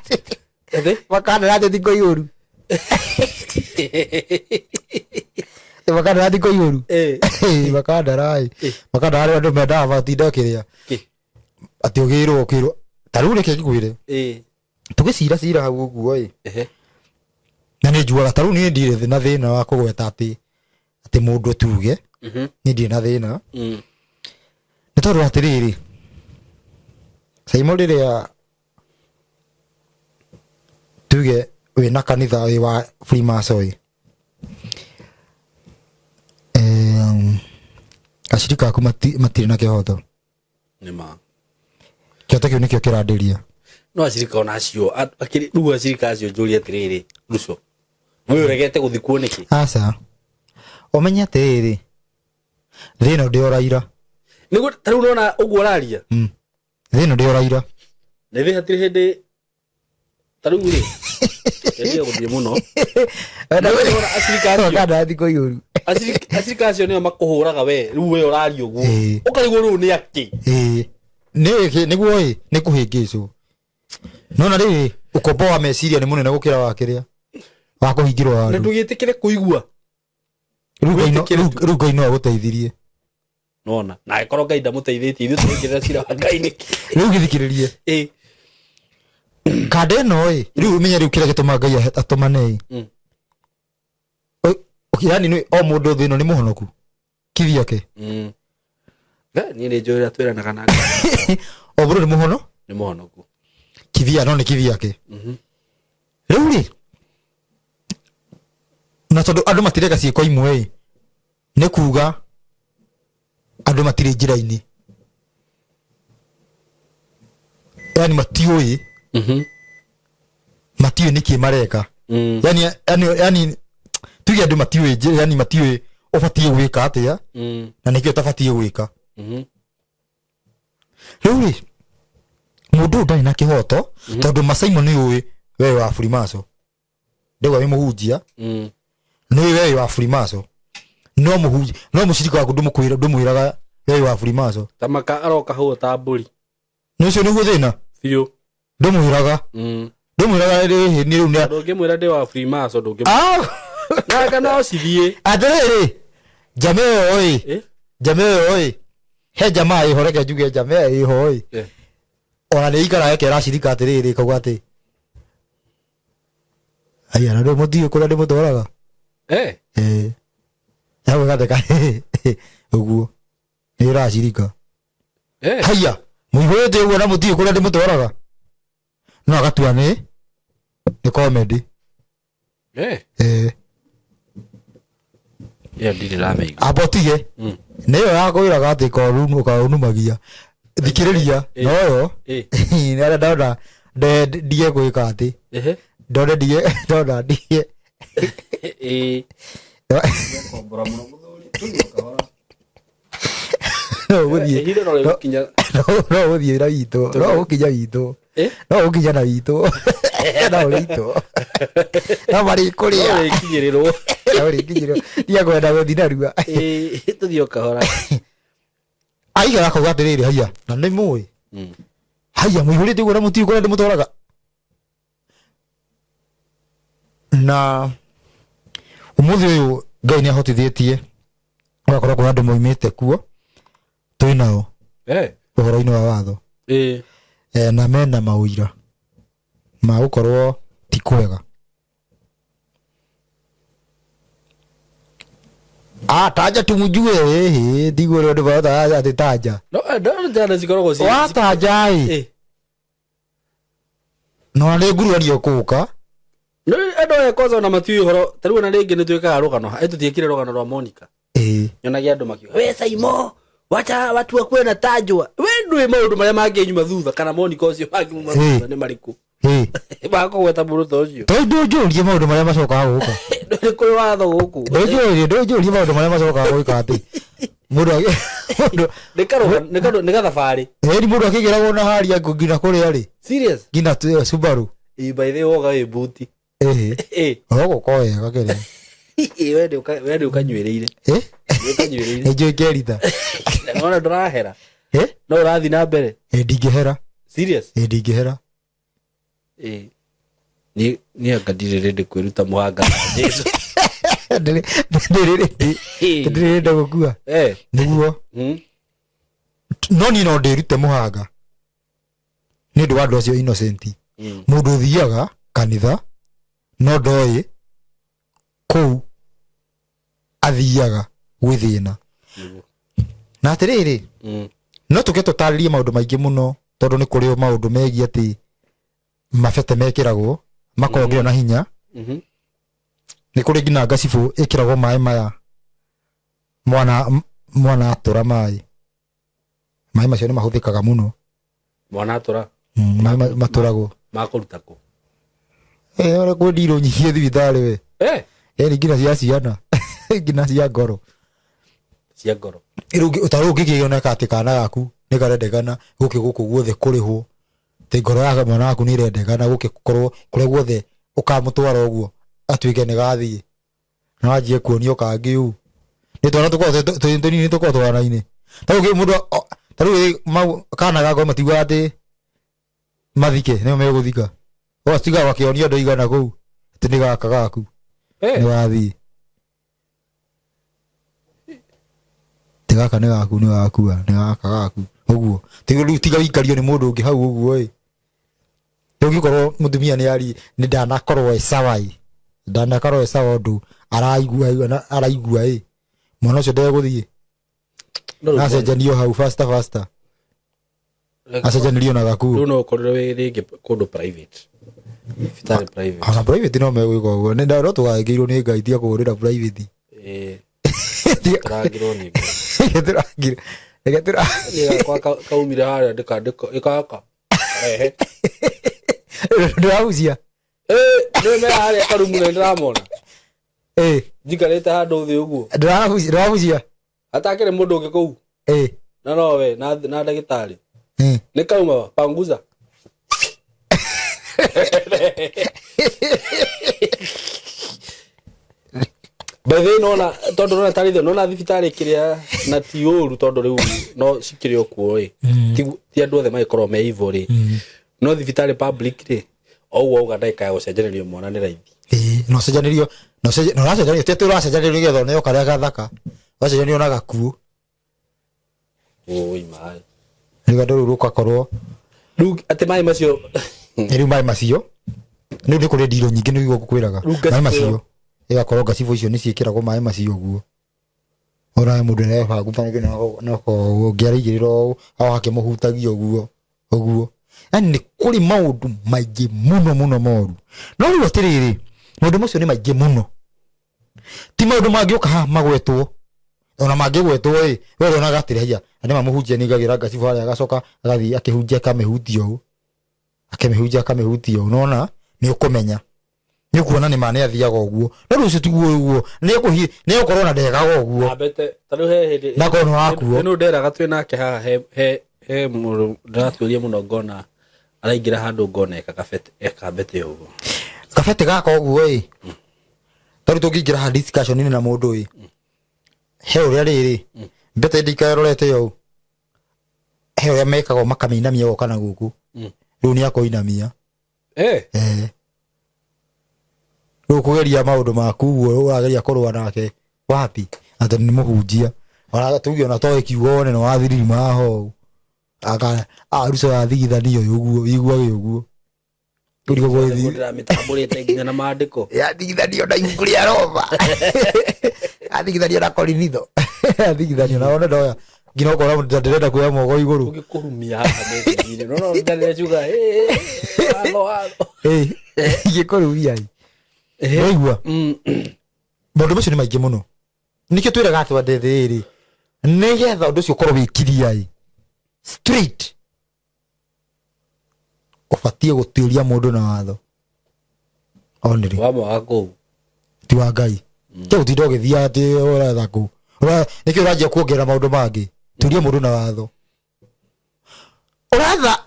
Atĩ? Makandara atĩ thikũ ihũru, makandara thikũ ihũru. Ĩ. Makandara ĩ. Ĩ. Makandara arĩa andũ mendaga matinda kĩrĩa. Kĩ? Atĩ ũgĩrwo ũkĩrwo ta rĩu reke ngwĩre. Ĩ. Tũgĩcira cira hau ũguo ĩ. Ehe. Na nĩ njugaga ta rĩu niĩ ndirĩ na thĩna wa kũgweta atĩ mũndũ tuge niĩ ndirĩ na thĩna nĩ tondũ atĩrĩrĩ, Saimo, rĩrĩa tuge wĩna kanitha wĩ wa Freemason acirika aku matirĩ na kĩhoto. Nĩ ma. Kĩhoto kĩu nĩkĩo kĩrandĩria. No acirika ona acio akĩrĩ rĩu acirika acio njũrie atĩrĩrĩ, Ruco we ũregete gũthikwo nĩkĩ? Aca, ũmenye atĩrĩrĩ, thĩ ĩno ndĩ ũraira. Nĩguo ta rĩu nona ũguo ũraria. Thĩ ĩno ndĩ ũraira. Na ithuĩ hatirĩ hĩndĩ ta rĩu rĩ endia gũthiĩ mũno. Nĩwona acirika acio Makandara thikũ ihũru. Acirika acio nĩo makũhũraga we rĩu we ũraria ũguo Ĩĩ. ũkarigwo rĩu nĩ akĩ. Ĩĩ, nĩguo ĩ nĩ kũhĩngĩcwo nona rĩrĩ ũkombo wa meciria nĩ mũnene gũkĩra wa kĩrĩa wa kũhingĩrwo Na handũ. ndũgĩtĩkĩre kũigua. Rĩu Ngai wĩtĩkĩre tu. rĩu Ngai no agũteithirie. Nona na angĩkorwo Ngai ndamũteithĩtie, ithuĩ tũraingĩrĩra cira wa Ngai nĩkĩ? Rĩu gĩthikĩrĩrie. Ĩ. Kanda ĩno ĩ, rĩu ũmenye rĩu kĩrĩa gĩtũmaga Ngai atũmane ĩ. Yani nĩ o mũndũ thĩ ĩno nĩ mũhonoku kivyake. Niĩ nĩ njũĩ ũrĩa twĩranaga na Ngai. O mũndũ nĩ mũhono Nĩ mũhonoku. Kivia no nĩ kivyake. Rĩu rĩ, na tondũ andũ matireka ciĩko imwe ĩ, nĩ kuga andũ matirĩ njĩra-inĩ, yani matiũĩ matiũĩ nĩkĩ mareka. Yani tuge andũ matiũĩ yani matiũĩ ũbatiĩ gwĩka atĩa na nĩkĩ ũtabatiĩ gwĩka. Rĩu rĩ, mũndũ ũyũ ndarĩ na kĩhoto tondũ Masaimo nĩ ũĩ we wa Freemason, ndauga wĩ mũhunjia. Nĩ ũĩ we wa Freemason, no mũhunjia no mũcirika waku ndũmũkwĩra, ndũmwĩraga we wa Freemason. Ta maka aroka hau ta mbũri. Nĩ ũcio nĩguo thĩna. Biũ. Ndũmwĩraga. Ndũmwĩraga rĩhĩ nĩ rĩu nĩ Ndũngĩmwĩra ndĩ wa Freemason, ndũngĩ Ah! na kana no cithiĩ. Atĩrĩrĩ, njama ĩyo ĩ Eh? Njama ĩyo ĩ, he jamaa ĩho, reke njuge njama ĩyo ĩho ĩ, ona nĩ ikara ĩkera cirika atĩrĩrĩ, ĩkauga atĩ aya, na rĩu mũtiũĩ kũrĩa ndĩmũtwaraga. Ĩĩ, hau ĩgatheka ũguo nĩ ĩracirika. Haiya, mũihũrĩte ũguo na mũtiũĩ kũrĩa ndĩmũtwaraga, no agatua nĩ comedy. Ĩĩ. Ĩyo ndirĩ ndamĩigua. Amba ũtige. Nĩyo yakwĩraga atĩ kaunumagia thikĩrĩria noyo. Nĩ arĩa ndona ndige gwĩka atĩ ndone ndige, ndona ndige. Kombora mũno mũthuri. Tũthiĩ kahora. No ũgũthiĩ. Ihinda no rĩgũkinya. No ũgũthiĩ na witũ, no ũgũkinya witũ. No ũgũkinya na witũ, no ũrĩitwo, no marĩkũrĩa. No rĩkinyĩrĩrwo. No ũrĩkinyĩrwo, ndiakwenda gũthiĩ narua. Tũthiĩ o kahora. Aigara akauga atĩrĩrĩ, haiya, na nĩ mũĩ, haiya, mũihũrĩte ũguo na mũtiũĩ kũrĩa ndĩmũtwaraga. Na ũmũthĩ ũyũ Ngai nĩ ahotithĩtie ũgakorwo kwĩ andũ moimĩte kuo twĩ nao ũhoro-inĩ wa watho. Na mena maũira ma gũkorwo ti kwega. Ah, tanja tumjue, ehe, tiguo rĩo ndĩ atĩ tanja. No no njana cikoragwo ci Watanja ĩ, no nĩ nguruario kũka. No andũ aya kwanza ona matiũĩ ũhoro ta rĩu, ona rĩngĩ nĩ twĩkaga rũgano, ĩ tũtiĩkire rũgano rwa Monica. Nyonagia andũ makiuga, "We Saimo, wacha watu wakuwe na tajwa." We ndũĩ maũndũ marĩa mangĩnyuma thutha, kana Monica ũcio mangĩmuma thutha nĩ marĩkũ makũgweta mũndũ ta ũcio. To ndũnjũrie maũndũ marĩa macokaga gũka. Nĩ kũrĩ watho gũkũ. Ndũnjũrie maũndũ marĩa macokaga gwĩka atĩ mũndũ mũndũ Nĩ karũgano, nĩ gathabarĩ. Ĩni mũndũ akĩgeragwo na haria nginya kũrĩa rĩ. Serious. Nginya Subaru. Ĩ, by the way, woga wĩ buti. Ĩhĩ. No gũka wega kĩrĩa. Ĩ, we nĩ ũkanyuĩrĩire. Nĩ ũkanyuĩrĩire. Nĩ njũĩ ngerita. Nona ndũrahera. Ĩ. No ũrathiĩ na mbere. Ĩ, ndingĩhera. Serious. Ĩ, ndingĩhera. Ĩ, niĩ anga ndirĩ rĩndĩ kwĩruta mũhanga wa Jesu. Ndĩrĩrĩnda gũkua. Nĩguo. No niĩ no ndĩrute mũhanga nĩ ũndũ wa andũ acio innocent. Mũndũ ũthiaga kanitha no ndoĩ kũu athiaga gwĩ thĩna. Na atĩrĩrĩ, no tũke tũtarĩrie maũndũ maingĩ mũno, tondũ nĩ kũrĩ maũndũ megiĩ atĩ mabete mekĩragwo makongerera na hinya. Nĩ kũrĩ nginya ngacibũ ĩkĩragwo maĩ maya, mwana atũra maĩ, maĩ macio nĩ mahũthĩkaga mũno. Mwana atũra. Maĩ matũragwo. Makũruta kũ? Eh, ũrĩa kwĩ ndirũ nyingĩ thibitarĩ we. Ĩni nginya cia ciana, nginya cia ngoro. Cia ngoro. Rĩu ta rĩu ũngĩkĩoneka atĩ kana gaku nĩ karendekana gũkĩ gũkũ guothe kũrĩhwo, atĩ ngoro ya mwana waku nĩ ĩrendekana gũkĩ korwo kũrĩa guothe ũkamũtwara ũguo atuĩke nĩ gathiĩ na wanjie kuonio kangĩ ũũ, nĩ twana tũkoragwo twĩ tũnini tũkoragwo tũhanaine. Ta rĩu mũndũ ta rĩu kana gakwa matiugaga atĩ mathike, nĩo megũthika, ũgatiga wakĩonio andũ aigana kũu atĩ nĩ gaka gaku. Nĩ wathiĩ ti gaka nĩ gaku, nĩ wakua, nĩ gaka gaku ũguo. Tiga rĩu, tiga wikario nĩ mũndũ ũngĩ hau ũguo ĩ. Rĩu ũngĩkorwo mũtumia nĩ ari nĩ ndanakorwo e sawa ĩ, ndanakorwo e sawa ũndũ araigua ĩ, mwana ũcio ndegũthiĩ. No rĩu Acenjanio hau faster faster, acenjanĩrio na gakuo. Rĩu no ũkorire wĩ rĩngĩ kũndũ private, thibitarĩ private. Ona private no megwĩka ũguo, nĩ no tũgagĩkĩirwo nĩ Ngai tiga kũhũrĩra private. Tũrangĩrwo nĩ Ngai. Reke reke tũra Niĩ gakwa kaumire harĩa ndĩkandĩka ĩkaka rehe. Ndĩrahucia. Nĩ me harĩa karumu na nĩndĩramona njikarĩte handũ thĩ ũguo. Ndĩrahucia, ndĩrahucia. Atakĩrĩ mũndũ ũngĩ kũu. Na nowe na ndagĩtarĩ. Nĩ kauma panguza. By the way, nona tondũ nona tarĩ nona thibitarĩ kĩrĩa na ti ũru, tondũ rĩu no cikĩrĩ o kuo ĩ, ti andũ othe magĩkorwo me ivo rĩ, no thibitarĩ public rĩ, o ũguo auga ndagĩka ya gũcenjanĩrio mwana nĩ raithi. Ĩĩ, no ũcenjanĩrio, no ũracenjanĩrio, ti atĩ ũracenjanĩrio nĩgetha ũneo karĩa gathaka, ũracenjanĩrio na gakuo. Oi maĩ. Rũgendo rũu rũgakorwo Rĩu atĩ maĩ macio rĩu maĩ macio rĩu nĩ kũrĩ ndiro nyingĩ nĩguo ngũkwĩraga. Rĩu ngacibũ Maĩ macio ĩyo. ĩgakorwo ngacibũ icio nĩ ciĩkĩragwo maĩ macio ũguo. Ona mũndũ ũngĩ araigĩrĩra ũũ au akĩmũhutagia ũguo ũguo. Yani nĩ kũrĩ maũndũ maingĩ mũno mũno moru. No rĩu atĩrĩrĩ, maũndũ macio nĩ maingĩ mũno. Ti maũndũ mangĩũka haha magwetwo. Ona mangĩgwetwo ĩ, we ũrĩonaga atĩrĩ haiya, na nĩma mũhunjia nĩaigagĩra ngacibũ harĩa agacoka agathiĩ akĩhunjia akamĩhutia ũũ. Akĩmĩhunjia akamĩhutia ũũ. Nĩwona nĩ ũkũmenya. Nĩ ũkuona nĩma nĩ athiaga ũguo. No rĩu ũcio tiguo ũguo. Nĩ egũkorwo na ndekaga ũguo. Ambete ta rĩu he hĩndĩ Na akorwo nĩ wakuo. Nĩ nderaga twĩ nake haha he he he mũndũ ndĩratuĩria mũno ngona araingĩra handũ ngona eka kabete eka mbete ũguo. Kabete gaka ũguo ĩ. Ta rĩu tũngĩingĩra haha discussion-inĩ na mũndũ ĩ. He ũrĩa rĩrĩ. Mbete ndĩikare ĩrorete ũũ. He ũrĩa mekaga makamĩinamia gũka na gũkũ. Rĩu nĩ akũinamia. Eh. Eh. Rĩu kũgeria maũndũ maku ũguo ũrageria kũrũa nake wapi atĩ nĩ mũhunjia ona tuge ona toĩ kiugo one nĩ wathiririma haha ũũ aka aruca yathigithanio ũguo iguage ũguo Ũrigwo Nĩguo ndĩramĩtambũrĩte nginya na maandĩko. Yathigithanio na ibuku rĩa Roma, yathigithanio na Korinitho, yathigithanio na one ndoya nginya ũkona ndĩrenda kuoya moko igũrũ. Ũngĩkũrumia haha message-inĩ. No no ndĩraciuga eh watho watho. Ĩ, ingĩkũrumia ĩ. Waigua maũndũ macio nĩ maingĩ mũno nĩkĩo twĩraga atĩ andũ rĩrĩ nĩgetha ũndũ ũcio ũkorwo wĩkiria ĩ straight ũbatiĩ gũtuĩria mũndũ na watho only. Wamwaga kũu. Ti wa Ngai ke gũtinda ũgĩthiĩ atĩ ũretha kũ. Nĩkĩo ũranjia kuongerera maũndũ mangĩ. Tuĩria mũndũ na watho ũratha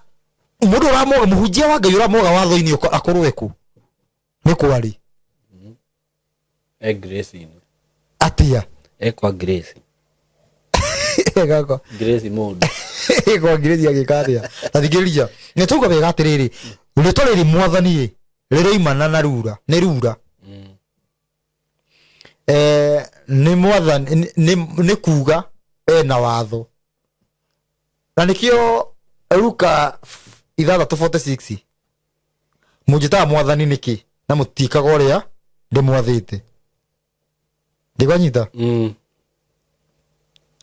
mũndũ ũramwoga mũhunjia wa Ngai ũramwoga watho-inĩ akorwo ekũ nĩ kwarĩ E Grace-inĩ. Atia? E kwa Grace. Gakwa. Grace mũndũ. Kwa Grace agĩka atĩa? Ta thikĩrĩria nĩ tauga wega atĩrĩrĩ, rĩtwa rĩrĩ mwathani ĩ rĩroimana na rura, nĩ rura. Nĩ mwathani nĩ kuga ena watho na nĩkĩo Luka 6:46 mũnjĩtaga mwathani nĩkĩ na mũtiĩkaga ũrĩa ndĩmwathĩte. Ndĩkwanyita?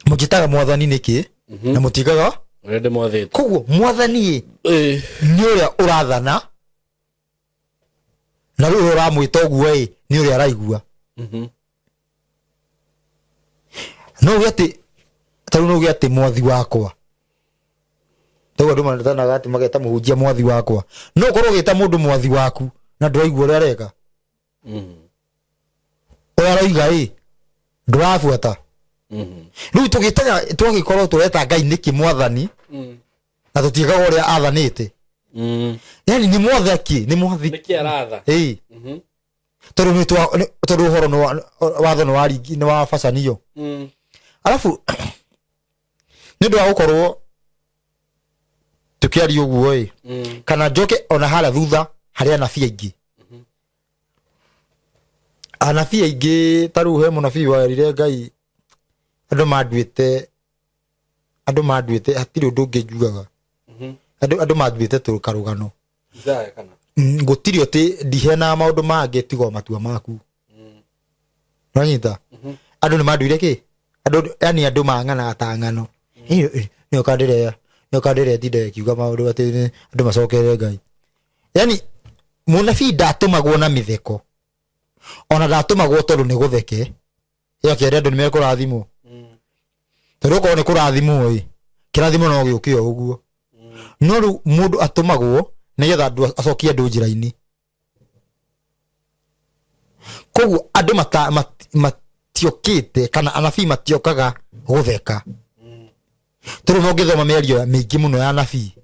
Mũnjĩtaga mwathani nĩkĩ na mũtiĩkaga ũrĩa ndĩmwathĩte. Koguo mwathani ĩ nĩ ũrĩa ũrathana na rĩu ũrĩa ũramwĩta ũguo ĩ nĩ ũrĩa araigua. No uge atĩ ta rĩu no uge atĩ mwathi wakwa. Toguo andũ manetanaga atĩ mageta mũhunjia mwathi wakwa. No ũkorwo ũgĩta mũndũ mwathi waku na ndũraigua ũrĩa areka. Ũrĩa aroiga ĩ ndũrabuata. Rĩu tũgĩtaga twagĩkorwo tũreta Ngai nĩkĩ mwathani na tũtiĩkaga ũrĩa athanĩte. Yani nĩ mwathaki, nĩ mwathi. Nĩkĩ aratha? Ĩĩ. Tondũ nĩ tondũ ũhoro nĩ watho nĩ waringi, nĩ wabacanio. Alafu nĩ ũndũ wa gũkorwo tũkĩaria ũguo ĩ, kana njoke ona harĩa thutha harĩ anabii aingĩ. Anabii aingĩ ta rĩu he mũnabii werire Ngai andũ manduĩte, andũ manduĩte hatirĩ ũndũ ũngĩ njugaga. Andũ manduĩte tũ karũgano. Isaya kana? Gũtirĩ atĩ ndiheanaga maũndũ mangĩ tiga o matua maku. Nĩwanyita? Andũ nĩ manduire kĩ? Andũ, yani andũ mang'anaga ta ng'ano. Nĩyo kandĩre, nĩyo kandĩre tinda ĩkiuga maũndũ atĩ andũ macokerere Ngai. Yani mũnabii ndatũmagwo na mĩtheko. Ona ndatũmagwo tondũ nĩ gũtheke. Ĩyo akĩenda andũ nĩ mekũrathimwo. Tondũ okorwo nĩ kũrathimwo ĩ, kĩrathimo no gĩũke o ũguo. No rĩu mũndũ atũmagwo nĩgetha andũ acokie andũ njĩra-inĩ. Koguo andũ matiokĩte kana anabii matiokaga gũtheka. Tondũ no ũngĩthoma mĩario mĩingĩ mũno ya anabii,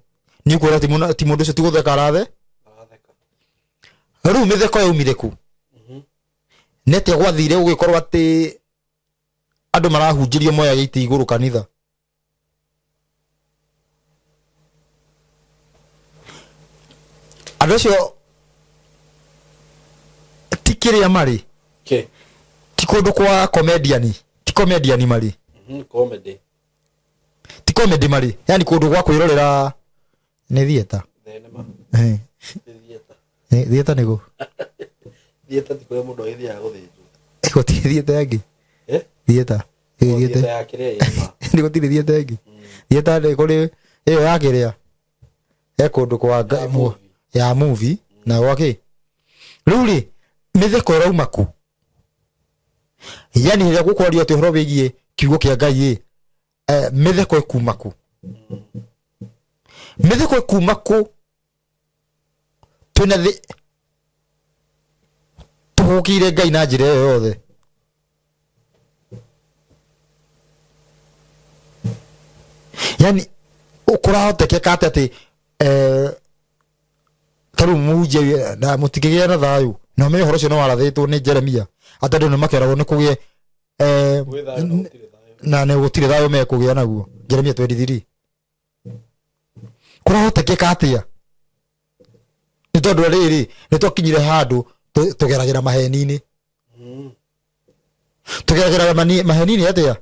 nĩ ũkuona ti mũndũ ũcio ti gũtheka arathe. Rĩu mĩtheko yaumire kũ? Nĩ atĩa gwathire gũgĩkorwo atĩ andũ marahunjĩrio moyage itĩ igũrũ kanitha? Andũ acio ti kĩrĩa marĩ. Kĩ? Ti kũndũ kwa comedian, ti comedian marĩ. Comedy. Ti Comedy marĩ yani kũndũ gwa kwĩrorera nĩ theatre. Thenema. Eh, Nĩ theatre. nĩ theatre nĩgũ? Theatre ti kũrĩa mũndũ agĩthiaga gũthĩnjwo. Gũtirĩ theatre ĩngĩ? Eh? Theatre. Ĩ O theatre. theatre ya kĩrĩa ĩ ma. Nĩ gũtirĩ theatre ĩngĩ? Theatre nĩ kũrĩ ĩyo ya kĩrĩa he kũndũ kwa Ya movie. ya movie na gwa kĩ. Rĩu rĩ, mĩtheko ĩrauma kũ? Yani rĩrĩa gũkwario atĩ ũhoro wĩgiĩ kiugo kĩa Ngai ĩ, mĩtheko ĩkuma kũ? Mĩtheko ĩkuma kũ? Twĩna thĩ tũhũkĩire Ngai na njĩra ĩyo yothe. Yani kũrahotekeka atĩ atĩ ta rĩu mũhunjia na mũtingĩgĩa na thayũ, na ũmenye ũhoro ũcio nĩ warathĩtwo nĩ Jeremia atĩ andũ nĩ makeragwo nĩ kũgĩe Gwĩ thayũ na gũtirĩ thayũ. Na nĩ gũtirĩ thayũ mekũgĩa naguo. Jeremia 23. Kũrahotekeka atĩa? Nĩ tondũ rĩrĩ, nĩ twakinyire handũ tũgeragĩra maheni-inĩ. Tũgeragĩra maheni-inĩ atĩa?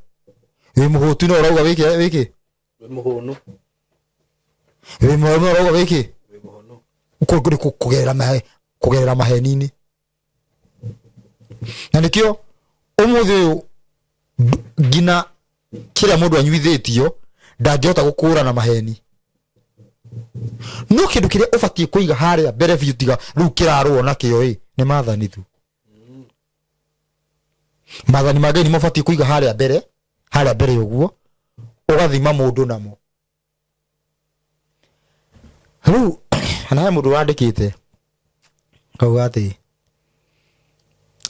Wĩ mũhũtu no ũrauga wĩke wĩke? Wĩ mũhũnu. Wĩ mũhũnu no ũrauga wĩke? Wĩ mũhũnu. Kũgerera maheni-inĩ. Na nĩkĩo ũmũthĩ ũyũ nginya kĩrĩa mũndũ anyuithĩtio ndangĩhota gũkũrana maheni. No kĩndũ kĩrĩa ũbatiĩ kũiga harĩa mbere biũ tiga rĩu kĩrarũo nakĩo ĩ, nĩ maathani tu. Maathani ma Ngai nĩmo ũbatiĩ kũiga harĩa mbere, harĩa mbere ũguo, ũgathima mũndũ namo. Rĩu na he mũndũ wandĩkĩte kauga atĩ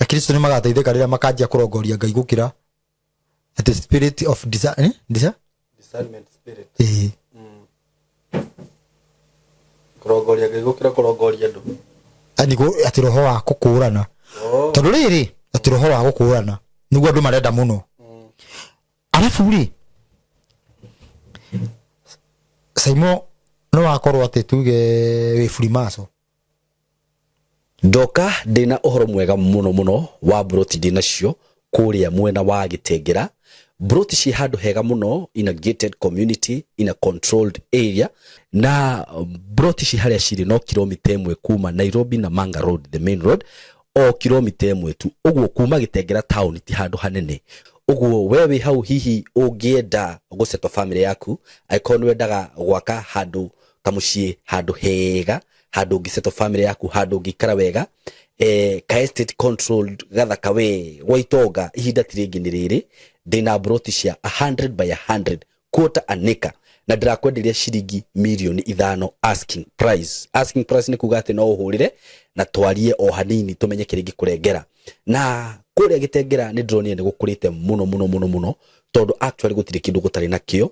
Akristo nĩ magateithĩka rĩrĩa makanjia kũrongoria Ngai gũkĩra atĩ spirit of Discernment spirit. Ĩĩ. Kũrongoria Ngai gũkĩra kũrongoria andũ. Yaani atĩ roho wa gũkũrana. Tondũ rĩrĩ, atĩ roho wa gũkũrana nĩguo andũ marenda mũno. Arabu rĩ, Saimo no wakorwo atĩ tuge wĩ Freemason. Ndoka ndĩna ũhoro mwega mũno mũno wa mburoti ndĩnacio kũrĩa mwena wa Gĩtengera. Mburoti ciĩ handũ hega mũno in a gated community in a controlled area, na mburoti ci harĩa cirĩ no kilomita ĩmwe kuma Nairobi na Manga Road, the main road, o kilomita ĩmwe tu. Ũguo kuma Gĩtengera town ti handũ hanene. Ũguo we wĩ hau hihi ũngĩenda gũsettle family yaku, angĩkorwo nĩ wendaga gwaka handũ kamũciĩ, handũ hega, handũ ũngĩsettle family yaku, handũ ũngĩikara wega, ka estate controlled gathaka we gwa itonga, ihinda ti rĩngĩ nĩ rĩrĩ. Ndĩna mburoti cia 100 by 100 quarter an acre, na ndĩrakwenderia ciringi mirioni 5 asking price. Asking price nĩ kuga atĩ no ũhũrĩre na twarie o hanini tũmenye kĩrĩa ingĩkũrengera. Na kũrĩa Gĩtengera nĩ ndĩronire nĩ gũkũrĩte mũno mũno mũno mũno, tondũ actually gũtirĩ kĩndũ gũtarĩ nakĩo.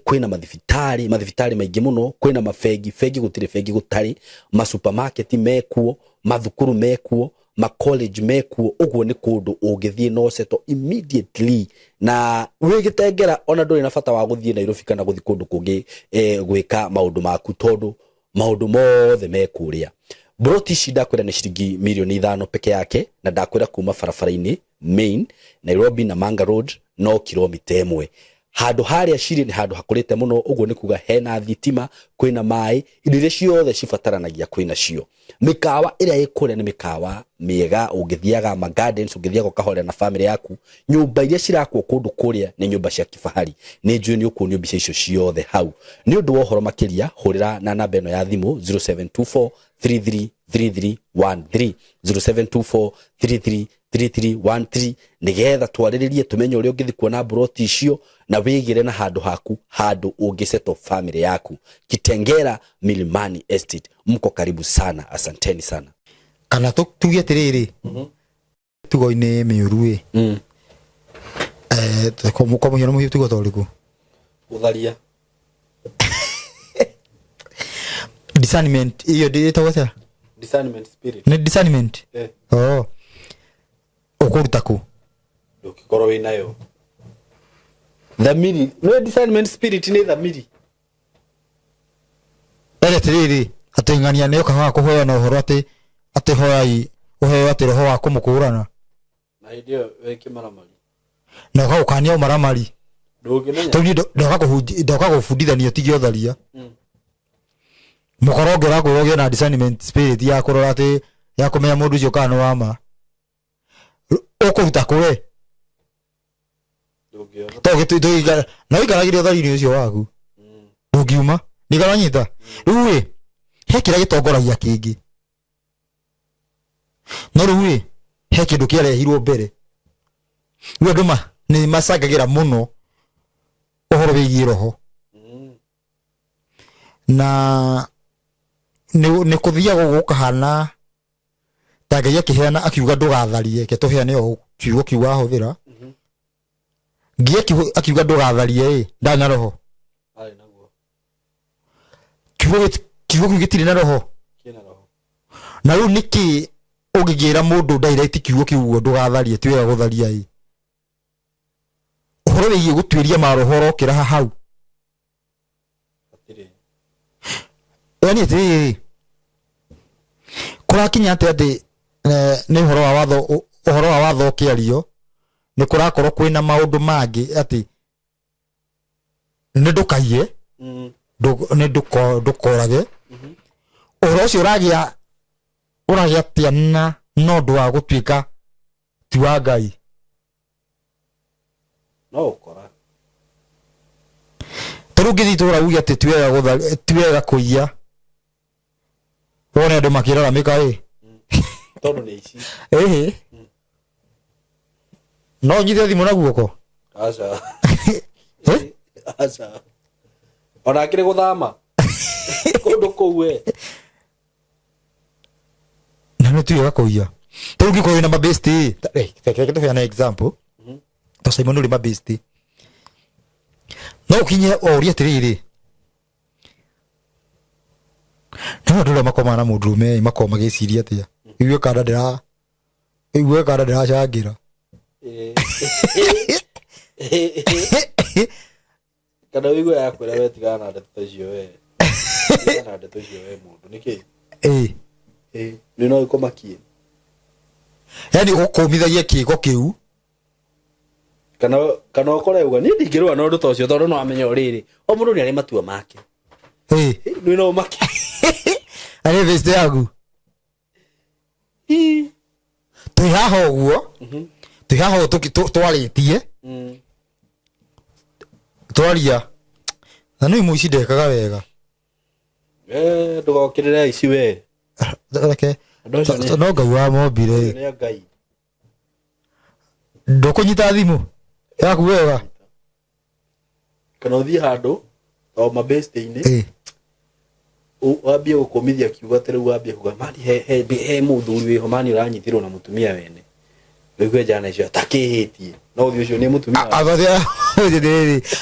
Kwĩna mathibitarĩ, mathibitarĩ maingĩ mũno, kwĩna mabengi, bengi gũtirĩ bengi gũtarĩ, ma supermarket mekuo, mathukuru mekuo, ma college mekuo. Ũguo nĩ kũndũ ũngĩthiĩ no settle immediately. Na wĩ Gĩtengera ona ndũrĩ na bata wa gũthiĩ Nairobi kana gũthiĩ kũndũ kũngĩ, gwĩka maũndũ maku, tondũ maũndũ mothe me kũrĩa. Mburoti ici ndakwĩra nĩ ciringi mirioni 5 peke yake, na ndakwĩra kuma barabara-inĩ main Nairobi na Manga Road no kilomita ĩmwe. Handũ harĩa cirĩ nĩ handũ hakũrĩte mũno, ũguo nĩ kuga hena thitima, kwĩna maĩ, indo iria ciothe cibataranagia kwĩna cio. Mĩkawa ĩrĩa ĩ kũrĩa nĩ mĩkawa mĩega, ũngĩthiaga ma gardens, ũngĩthiaga ũkahorera na family yaku. Nyũmba iria cirakwo kũndũ kũrĩa nĩ nyũmba cia kifahari. Nĩ njũĩ nĩ ũkuonio mbica icio ciothe hau. Nĩ ũndũ wa ũhoro makĩria, hũrĩra na namba ĩno ya thimũ zero seven two four three three three three one three, zero seven two four three three three three one three, nĩgetha twarĩrĩrie tũmenye ũrĩa ũngĩthiĩ kuona mburoti icio na wĩgĩre na handũ haku, handũ ũngĩsettle family yaku. Kitengela Milimani Estate, mko karibu sana, asanteni sana. Kana tuge atĩrĩrĩ, mĩtugo-inĩ mĩũru ĩ. Kwa mũhiano mũtugo ta ũrĩkũ? Ũtharia. Discernment, iyo ĩtagwo atĩa? Discernment spirit. Nĩ discernment? Oh. Ũkũruta kũ? Ndũngĩkorwo wĩnayo. Thamiri. No discernment spirit nĩ thamiri. Ere atĩrĩrĩ, atĩ ng'ania nĩ ũkaga kũhoya na ũhoro atĩ hoyai ũheo atĩ roho wa kũmũkũrana. Na hĩndĩ ĩyo wĩ kĩmaramari. Na ũgagũkania ũmaramari. Ndũngĩmenya. Tondũ niĩ ndoka gũbundithania ũtige ũtharia. Mũkoro ũngĩ ũrakwĩra ũgĩe na discernment spirit ya kũrora atĩ ya kũmenya mũndũ ũcio kana nĩ wa ma. Ũkũruta kũ we? Ndũngĩona. To na ũikaragĩre ũthari-inĩ ũcio waku. Ndũngiuma. Nĩkaranyita. Rĩu ĩ, he kĩrĩa gĩtongoragia kĩngĩ. No rĩu ĩ, he kĩndũ kĩarehirwo mbere. Rĩu andũ nĩ macangagĩra mũno ũhoro wĩgiĩ roho. Na nĩ kũthiaga ũguo gũkahana ta Ngai akĩheana akiuga ndũgatharie, reke tũheane o kiugo kĩu wahũthĩra. Ngai akiuga ndũgatharie ĩ, ndarĩ na roho. Arĩ naguo. Kiugo kĩu gĩtirĩ na roho. Kĩna roho. Na rĩu nĩkĩ ũngĩkĩra mũndũ direct kiugo kĩu ũguo ndũgatharie, ti wega gũtharia ĩ. Ũhoro wĩgiĩ gũtuĩria maroho ũrokĩra hau. Hatirĩ. Yaani atĩrĩrĩ, kũrakinya atĩ atĩ nĩ ũhoro wa watho, ũhoro wa watho ũkĩario, nĩ kũrakorwo kwĩna maũndũ mangĩ atĩ nĩ ndũkaiye, nĩ ndũkorage. Ũhoro ũcio ũragĩa atĩa na ũndũ wa gũtuĩka ti wa Ngai? No ũkora. Ta rĩu ũngĩthiĩ itũũra uge atĩ ti wega kũiya, wone andũ makĩraramĩka ĩ. Tondũ nĩ ici. Ĩhĩ. No ũnyite thimũ na guoko? Aca. Eh? Aca. Ona akĩrĩ gũthama. Kũndũ kũu we. Na nĩ tuiga kũiya. Ta rĩu ũngĩkorwo wĩna mabesti, reke tũheane example. Ta Simon ũrĩ mabesti. No ũkinye o ũrie atĩrĩrĩ, no andũ arĩa makomaga na mũndũrũme makoragwo magĩciria atĩa? Igue kanda ndĩra, igue kanda ndĩracangĩra. Kana wĩigue yakwĩra we tigana na ndeto ta icio we. Tigana na ndeto icio we mũndũ. Nĩkĩ? Ĩĩ. Ĩĩ. Nĩ no ĩkũmakie. Yaani ũkũmithagia kĩko kĩu. Kana ũkore uga niĩ ndingĩrũa na ũndũ ta ũcio tondũ no amenye o rĩrĩ. O mũndũ nĩ arĩ matua make. Ĩĩ. Nĩ no ũmakie. Arĩ best yaku. Twĩ haha ũguo, twĩ haha ũguo twarĩtie. Twaria. Na nĩ mũici ndekaga wega. Ndũgokĩrĩre ici we. Reke. Andũ acio nĩ- No Ngai wa mombire. Nĩ a Ngai. Ndũkũnyita thimũ yaku wega. Kana ũthiĩ handũ o mabesti-inĩ. Wambie gũkũmithia kiugo atĩ rĩu wambie kuga mani he mũthuri wĩho mani ũranyitirwo na mũtumia wene. Ũigue njana icio atakĩhĩtie. No ũthiĩ ũcio nĩ mũtumia. Abatĩ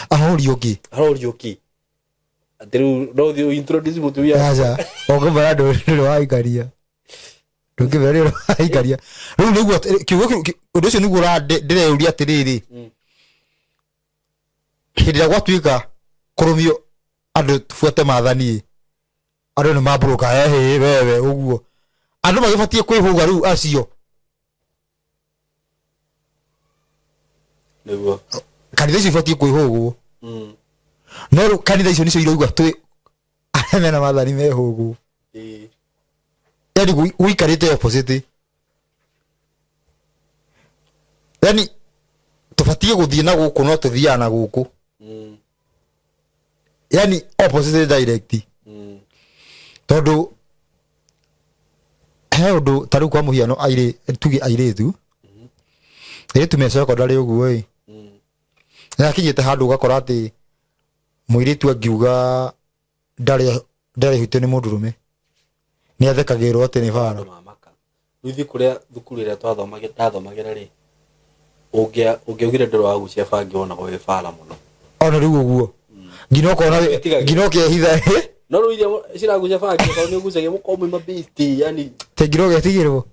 ahũri ũngĩ. Ahũri ũngĩ. Atĩ rĩu no ũthiĩ introduce mũtumia. Aca, ũngĩmwĩra ndũrĩ waikaria. Ndũngĩmwĩra ndũrĩ waikaria. Rĩu nĩguo kiugo kĩu, ũndũ ũcio nĩguo ndĩreyũria atĩrĩrĩ. Hĩndĩ ĩrĩa gwatuĩka kũrũmio andũ tubuate maathani, andũ nĩ mambũrũka, ehĩ, wewe, ũguo. Andũ magĩbatiĩ kwĩhũga rĩu acio. Nĩguo. Kanitha icio ibatiĩ kwĩhũgwo. No rĩu kanitha icio nĩcio irauga twĩ arĩa mena maathani mehũgwo. Yaani gũikarĩte opposite. Yaani tũbatiĩ gũthiĩ na gũkũ no tũthiaga na gũkũ. Yaani opposite direct. Tondũ he ũndũ ta rĩu kwa mũhiano tuge airĩtu. Airĩtu me secondary ũguo ĩ. Nĩ akinyĩte handũ ũgakora atĩ mũirĩtu angiuga ndarĩ hutio nĩ mũndũrũme. Nĩ athekagĩrwo atĩ nĩ bara. Andũ mamaka. Rĩu ithuĩ kũrĩa thukuru ĩrĩa ndathomagĩra rĩ, ũngĩaugire ndũrĩ wagucia bangi wonagwo wĩ bara mũno. Ona rĩu ũguo. Nginya ũkona Wĩtigagĩra. nginya ũkehitha. No rĩu iria ciragucia bangi, okorwo nĩ ũgucagia mũkorwo mwĩ mabesti, yani Te nginya ũgetigĩrwo.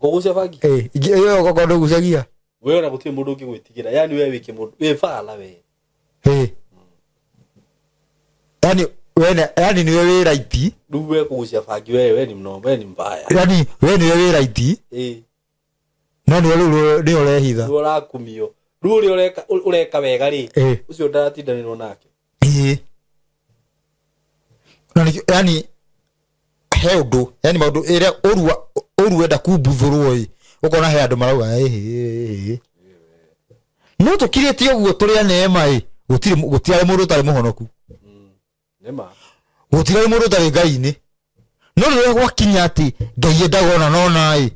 Kũgucia bangi? Ĩyo okorwo ndũgucagia. We ona gũtirĩ mũndũ ũngĩgwĩtigĩra. Yani we wĩ kĩmũndũ, wĩ bara we. Yani we ne, yani niwe wĩ right. Rĩu we kũgucia bangi we ni mnoma, we ni mbaya. Yani we niwe wĩ right. No niwe rĩu nĩwe ũrehitha. Nĩwe ũrakumio. Rĩu ũrĩa ũreka wega rĩ, ũcio ndaratindanĩrwo nake. Ĩĩ. Na nĩkĩo yani he ũndũ, yani maũndũ ĩrĩa ũru wenda kumbuthũrwo ĩ, ũkona he andũ marauga ĩhĩ. No tũkirĩte ũguo tũrĩ a neema ĩ, gũtirĩ mũndũ ũtarĩ mũhonoku. Nĩma. Gũtirĩ mũndũ ũtarĩ Ngai-inĩ. No rĩrĩa gwakinya atĩ Ngai endaga ona nona ĩ,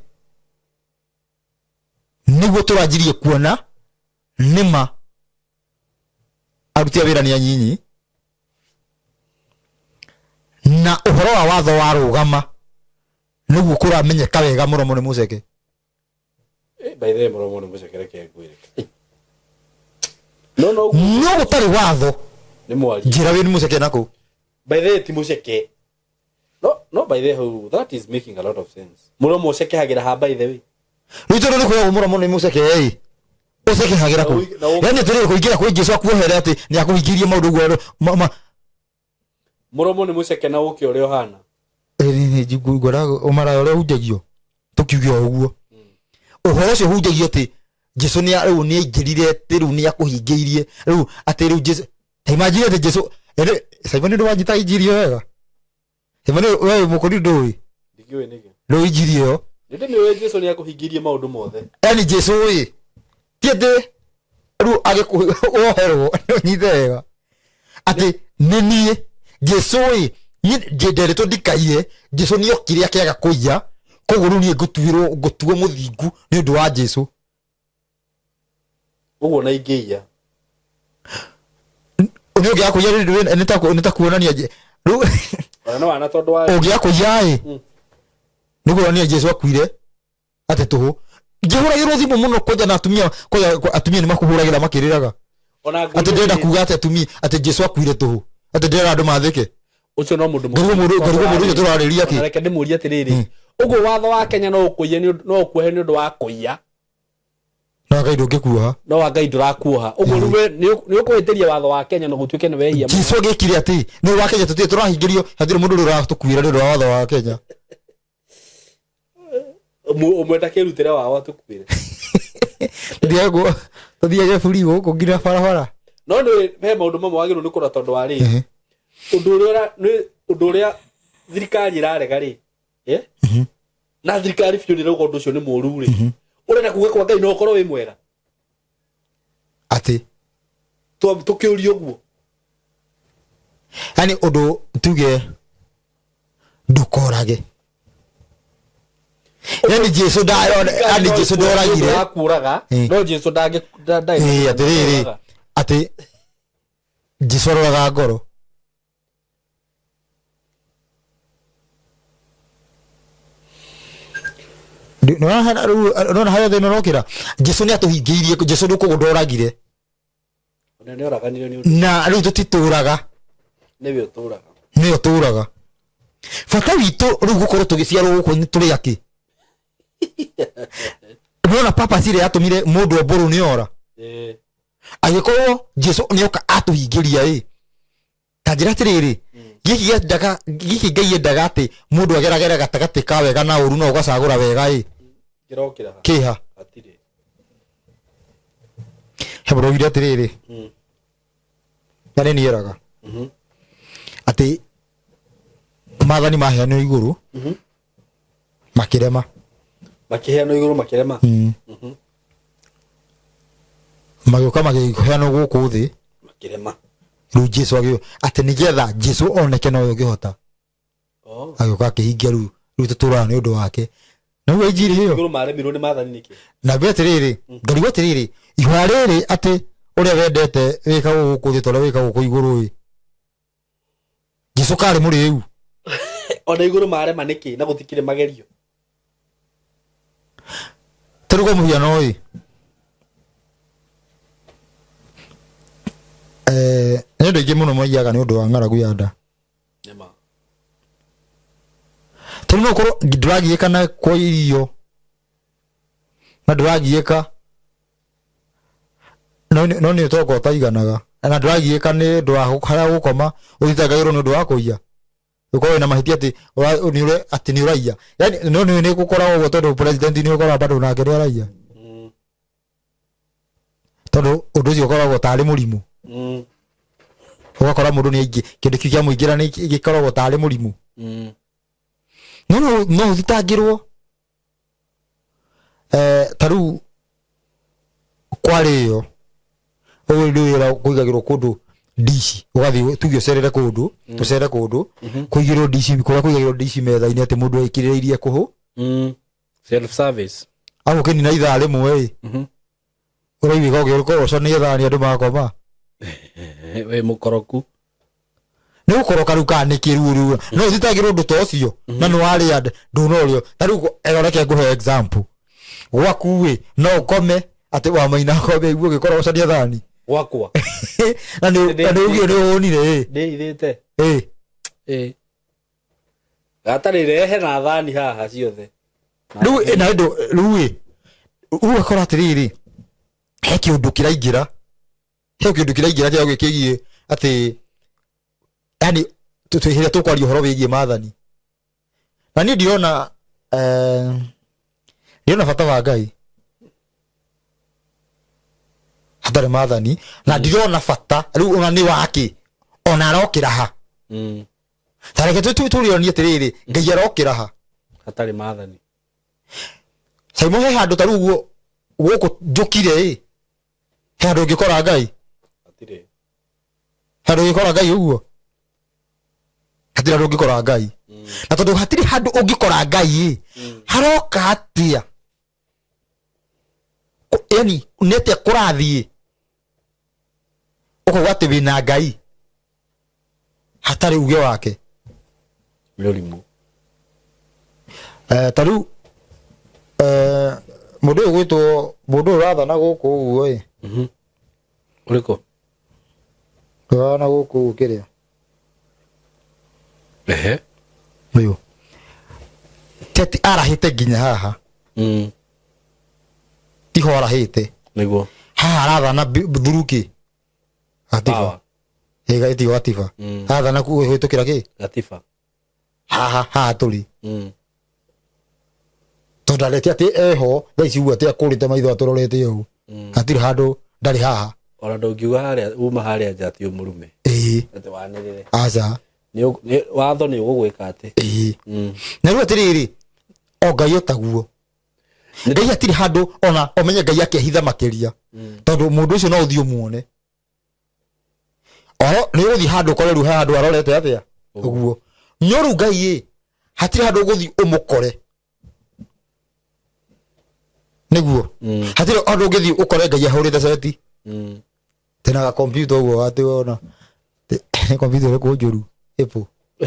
nĩguo tũranjirie kuona nĩma aruti a wĩra nĩ anyinyi, na ũhoro wa watho warũgama nĩguo kũramenyeka wega mũromo nĩ mũceke. By the way, mũromo nĩ mũceke, reke ngwĩre. No no No gũtarĩ watho nĩ mwaria. Njĩra wĩ nĩ mũceke nakũ. By the way, ti mũceke. No no, by the way, that is making a lot of sense. Mũromo ũcekehagĩra ha, by the way? Rĩu tondũ nĩ kwĩragwo mũromo nĩ mũceke ĩ, ũcekehagĩra kũ? Yani tũrĩ kũingĩra kwĩ Jesu akuohere atĩ nĩ akũhingĩirie maũndũ ũguo Mũromo nĩ mũceke na ũke ũrĩa ũhana. Ngwenda ũmaraya ũrĩa ũhunjagio tũkiuge o ũguo, ũhoro ũcio ũhunjagio atĩ Jesu nĩ rĩu nĩ aingĩrire, atĩ rĩu nĩ akũhingĩirie, rĩu atĩ rĩu Jesu, ta imagine atĩ Jesu ĩrĩ Simon, nĩ wanyita injiri ĩyo wega, Simon, we mũkũri ndũĩ? Ndikĩũĩ nĩkĩ. Ndũĩ injiri ĩyo? Nĩ ndĩmĩũĩ, Jesu nĩ akũhingĩirie maũndũ mothe. Yani Jesu ĩ, ti atĩ rĩu agĩkũoherwo, nyite wega atĩ nĩ niĩ Jesu ĩ, niĩ ndenderetwo ndikaiye, Jesu nĩ okire akĩaga kũiya, koguo rĩu niĩ ngũtuĩrwo, ngũtuo mũthingu nĩ ũndũ wa Jesu. Ũguo na ingĩiya. Nĩ ũngĩaga kũiya nĩ ta kuonania rĩu Ona no wana tondũ wa ũngĩaga kũiya ĩ, nĩ kuonania Jesu akuire atĩ tũhũ. Ngĩhũragĩrwo thimũ mũno kwanja na atumia, kwanja atumia nĩ makũhũragĩra makĩrĩraga Ona atĩ ndĩrenda kuga atĩ atumia, atĩ Jesu akuire tũhũ, atĩ ndĩrera andũ mathĩke. Ũcio no mũndũ Ngarigwo mũndũ ũcio tũrarĩria kĩ. Ona reke ndĩmũrie atĩrĩrĩ, ũguo watho wa Kenya no ũkũiye no ũkuohe nĩ ũndũ wa kũiya? No Ngai ndũngĩkuoha. No wa Ngai ndũrakuoha. Ũguo rĩu we nĩ ũkũhĩtĩria watho wa Kenya na gũtuĩke nĩ wehia mũno. Jesu agĩkire atĩ nĩ wa Kenya tũtirĩ tũrahingĩrio, hatirĩ mũndũ ũrĩa ũratũkuĩra nĩ ũndũ wa watho wa Kenya. Ũmwe ndakĩrutĩre wao atũkuĩre. Tũthiage buri gũkũ nginya barabara. No nĩ he maũndũ mamwe wagĩrĩirwo nĩ kũrora tondũ wa rĩrĩ, ũndũ ũrĩa nĩ ũndũ ũrĩa thirikari ĩrarega rĩ, na thirikari biũ nĩ ĩrauga ũndũ ũcio nĩ mũũru rĩ, ũrenda kuga kwa Ngai no ũkorwo wĩ mwega? Atĩ Tũkĩũria ũguo. Yani ũndũ tuge ndũkorage, yani Jesu ndayone, yani Jesu ndoragire. Wakũraga. No Jesu ndangĩ Ĩĩ, atĩrĩrĩ, atĩ Jesu aroraga ngoro. Nona harĩa thĩna ũrokĩra, Jesu nĩ atũhingĩirie, Jesu ndũkũgũ ndoragire. Ona nĩ oraganire nĩ ũndũ Na rĩu tũtitũraga. Nĩwe ũtũraga. Nĩwe ũtũraga. Bata witũ rĩu gũkorwo tũgĩciarwo gũkũ nĩ tũrĩ akĩ nona purpose ĩrĩa yatũmire mũndũ ombũrwo nĩ ora. Angĩkorwo Jesu nĩoka atũhingĩria ĩ, ta njĩra atĩrĩrĩ, gĩkĩ gĩendaga gĩkĩ Ngai endaga atĩ mũndũ ageragere gatagatĩ ka wega na ũru, no ũgacagũra wega ĩ. Kĩrokĩra ha? Kĩha? Hatirĩ. He mũndũ oigire atĩrĩrĩ, na nĩ nieraga atĩ maathani maheanwo igũrũ makĩrema. Makĩheanwo igũrũ makĩrema. Magĩũka magĩheanwo gũkũ thĩ makĩrema. Rĩu Jesu agĩũ atĩ nĩgetha Jesu oneke nowe ũngĩhota. Agĩũka akĩhingia, rĩu tũtũraga nĩ ũndũ wake na rĩu injiri ĩyo. Igũrũ maremirwo nĩ maathani nĩkĩ? Na ngwĩra atĩrĩrĩ, ngarigwo atĩrĩrĩ, ihoya rĩrĩ atĩ ũrĩa wendete wĩkagwo gũkũ thĩ ta ũrĩa wĩkagwo gũkũ igũrũ ĩ, Jesu karĩ mũrĩu? Ona igũrũ marema nĩkĩ na gũtikĩrĩ magerio? Tarĩu kwa mũhiano ĩ, nĩ andũ aingĩ mũno maiyaga nĩ ũndũ wa ng'aragu ya nda. Nĩma. Tarĩu no ũkorwo ndũragiĩka na kwa irio na ndũragiĩka no nĩ ũtonga ũtaiganaga na ndũragiĩka nĩ ũndũ wa harĩa gũkoma, ũthitangagĩrwo nĩ ũndũ wa kũiya, ũkorwo wĩna mahĩtia atĩ atĩ nĩ ũraiya, yani no nĩ gũkoragwo ũguo tondũ president nĩ ũkoraga bado nake nĩ araiya. Tondũ ũndũ ũcio ũkoragwo tarĩ mũrimũ. Ũgakora mũndũ nĩ aingĩ kĩndũ kĩu kĩamũingĩra nĩ gĩkoragwo tarĩ mũrimũ. No no ũthitangĩrwo ta rĩu kwarĩo ũyũ nĩ wĩra kũigagĩrwo kũndũ ndici ũgathiĩ tuge ũcerere kũndũ ũcere kũndũ kũigĩrwo ndici kũrĩa kũigagĩrwo ndici metha-inĩ atĩ mũndũ aikirĩrĩirie kũhũ. Self service. Agu ũkĩnina ithaa rĩmwe ĩ ũraigua ũgĩkoroco nĩ thani andũ makoma. Wĩ mũkoroku. Nĩ gũkoroka rĩu kana nĩ kĩruo rĩu no ũthitangĩrwo ũndũ ta ũcio na nĩ warĩa ndũnorĩo. Ta rĩu reke ngũhe example gwaku ĩ no ũkome atĩ wamaina akome igue ũgĩkorocania thani Gwakwa. Na nĩ ugire nĩ ũhũnire ĩ. Ndĩithĩte. Ĩ. Ĩ. Gatarĩ rehe na thani haha ciothe. Rĩu na ĩndũ rĩu ĩ rĩu ũgakora atĩrĩrĩ he kĩũndũ kĩraingĩra he kĩũndũ kĩraingĩra kĩo kĩgiĩ atĩ yani hĩrĩa tũkwaria ũhoro wĩgiĩ maathani na niĩ ndirona ndirona bata wa Ngai hatarĩ maathani na ndirona bata rĩu ona nĩ wake ona arokĩra ha. Ta reke tũrĩonie atĩrĩrĩ Ngai arokĩra ha hatarĩ maathani. Saimo he handũ ta rĩu ũguo gũkũ njũkire ĩ he handũ ũngĩkora Ngai. Hatirĩ. Handũ ũngĩkora Ngai ũguo hatirĩ handũ ũngĩkora Ngai. Na tondũ hatirĩ handũ ũngĩkora Ngai ĩ haroka atĩa yani nĩ atĩa kũrathiĩ ũkauga atĩ wĩna Ngai hatarĩ uge wake. Nĩ ũrimũ. Ta rĩu mũndũ ũyũ gwĩtwo mũndũ ũyũ ũrathana gũkũ ũguo ĩ. Ũrĩkũ? Ũrathana gũkũ ũguo kĩrĩa. Ehe. Ũyũ teti arahĩte nginya haha. Tiho arahĩte. Nĩguo. Haha arathana thuruki gatiba. Ĩga ĩtigo gatiba. Arathana kũhĩtũkĩra kĩ Gatiba. Haha haha tũrĩ. Tondũ ndarete atĩ eho thaa ici ũguo atĩ akũrĩte maitho atũrorete ũũ. Hatirĩ handũ ndarĩ haha. Ona ndũngiuga harĩa uma harĩa nja atĩ ũmũrume. Ĩĩ. Atĩ wanĩrĩre. Aca. Watho nĩ ũgũgwĩka atĩ. Ĩĩ. Na rĩu atĩrĩrĩ o Ngai otaguo Ngai hatirĩ handũ ona ũmenye Ngai akehitha makĩria tondũ mũndũ ũcio no ũthiĩ ũmuone oro nĩ ũgũthiĩ handũ ũkore rĩu he handũ arorete atĩa ũguo no rĩu Ngai ĩ hatirĩ handũ ũgũthiĩ ũmũkore nĩguo hatirĩ handũ ũngĩthiĩ ũkore Ngai ahũrĩte ceti tena ga computer ũguo atĩ wona nĩ computer ĩrĩkũ njũru Apple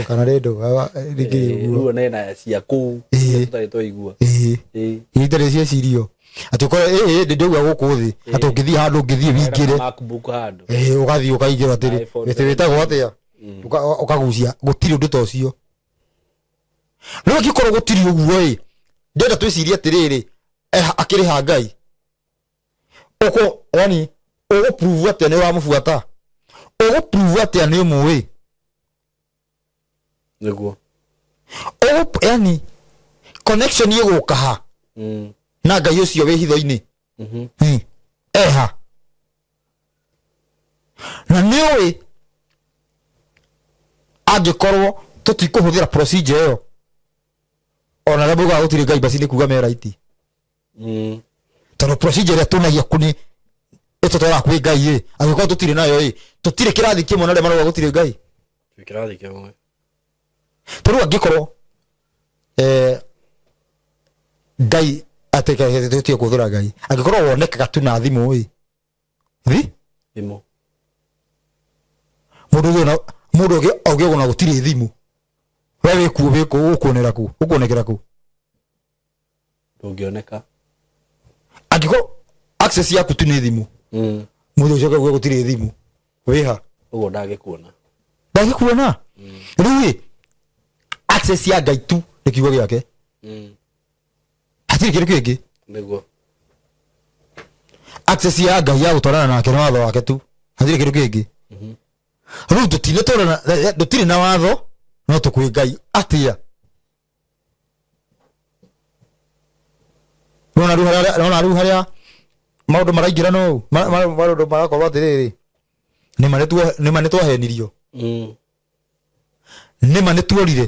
kana rĩndũ rĩngĩ ũguo. Rĩu ona ĩna cia kũu Ĩĩ. tũtarĩ twaigua. Ĩĩ. Ĩĩ. Itarĩ ciecirio atĩ ũkore ĩĩ ndĩ ndauga gũkũ thĩ atĩ ũngĩthiĩ handũ ũngĩthiĩ wingĩre MacBook handũ. Ĩĩ ũgathiĩ ũkaingĩra atĩrĩ iPhone atĩ wĩtagwo atĩa ũkagucia gũtirĩ ũndũ ta ũcio. Rĩu angĩkorwo gũtirĩ ũguo ĩ ndĩrenda twĩcirie atĩrĩrĩ akĩrĩha Ngai ũkũ yani ũgũprove atĩa nĩ ũramũbuata ũgũprove atĩa nĩ ũmũĩ Nĩguo. Ũgũ yani connection ĩgũka ha na Ngai ũcio wĩ hitho-inĩ. Eha na nĩ ũĩ angĩkorwo tũtikũhũthĩra procedure ĩyo ona arĩa maugaga gũtirĩ Ngai basi nĩ kuga me right. Tondũ procedure ĩrĩa tũnagia kũni ĩtũtwaraga kwĩ Ngai ĩ angĩkorwo tũtirĩ nayo ĩ tũtirĩ kĩrathi kĩmwe na arĩa marauga gũtirĩ Ngai. Twĩ kĩrathi kĩmwe. Tondũ angĩkorwo Ngai atĩ tũtige kũhũthĩra Ngai angĩkorwo wonekaga tu na thimũ ĩ thi Thimũ. Mũndũ ũngĩ ona mũndũ ũngĩ ũngĩ ona gũtirĩ thimũ we wĩkuo wĩkũ ũkuonera kũ ũkuonekera kũ. Ndũngĩoneka. Angĩkorwo access yaku tu nĩ thimũ mũndũ ũcio akauga gũtirĩ thimũ wĩha Ũguo ndangĩkuona. Ndangĩkuona rĩu ĩ access ya Ngai tu nĩ kiugo gĩake hatirĩ kĩndũ kĩngĩ. Nĩguo. Access ya Ngai ya gũtwarana nake na watho wake tu hatirĩ kĩndũ kĩngĩ. Rĩu tũtinatwarana tũtirĩ na watho no tũkwĩ Ngai atĩa. Nona rĩu harĩa nona rĩu harĩa Maũndũ maraingĩra no ũũ. Maũndũ marakorwo atĩrĩrĩ, nĩma nĩtwahenirio, nĩma nĩtuorire,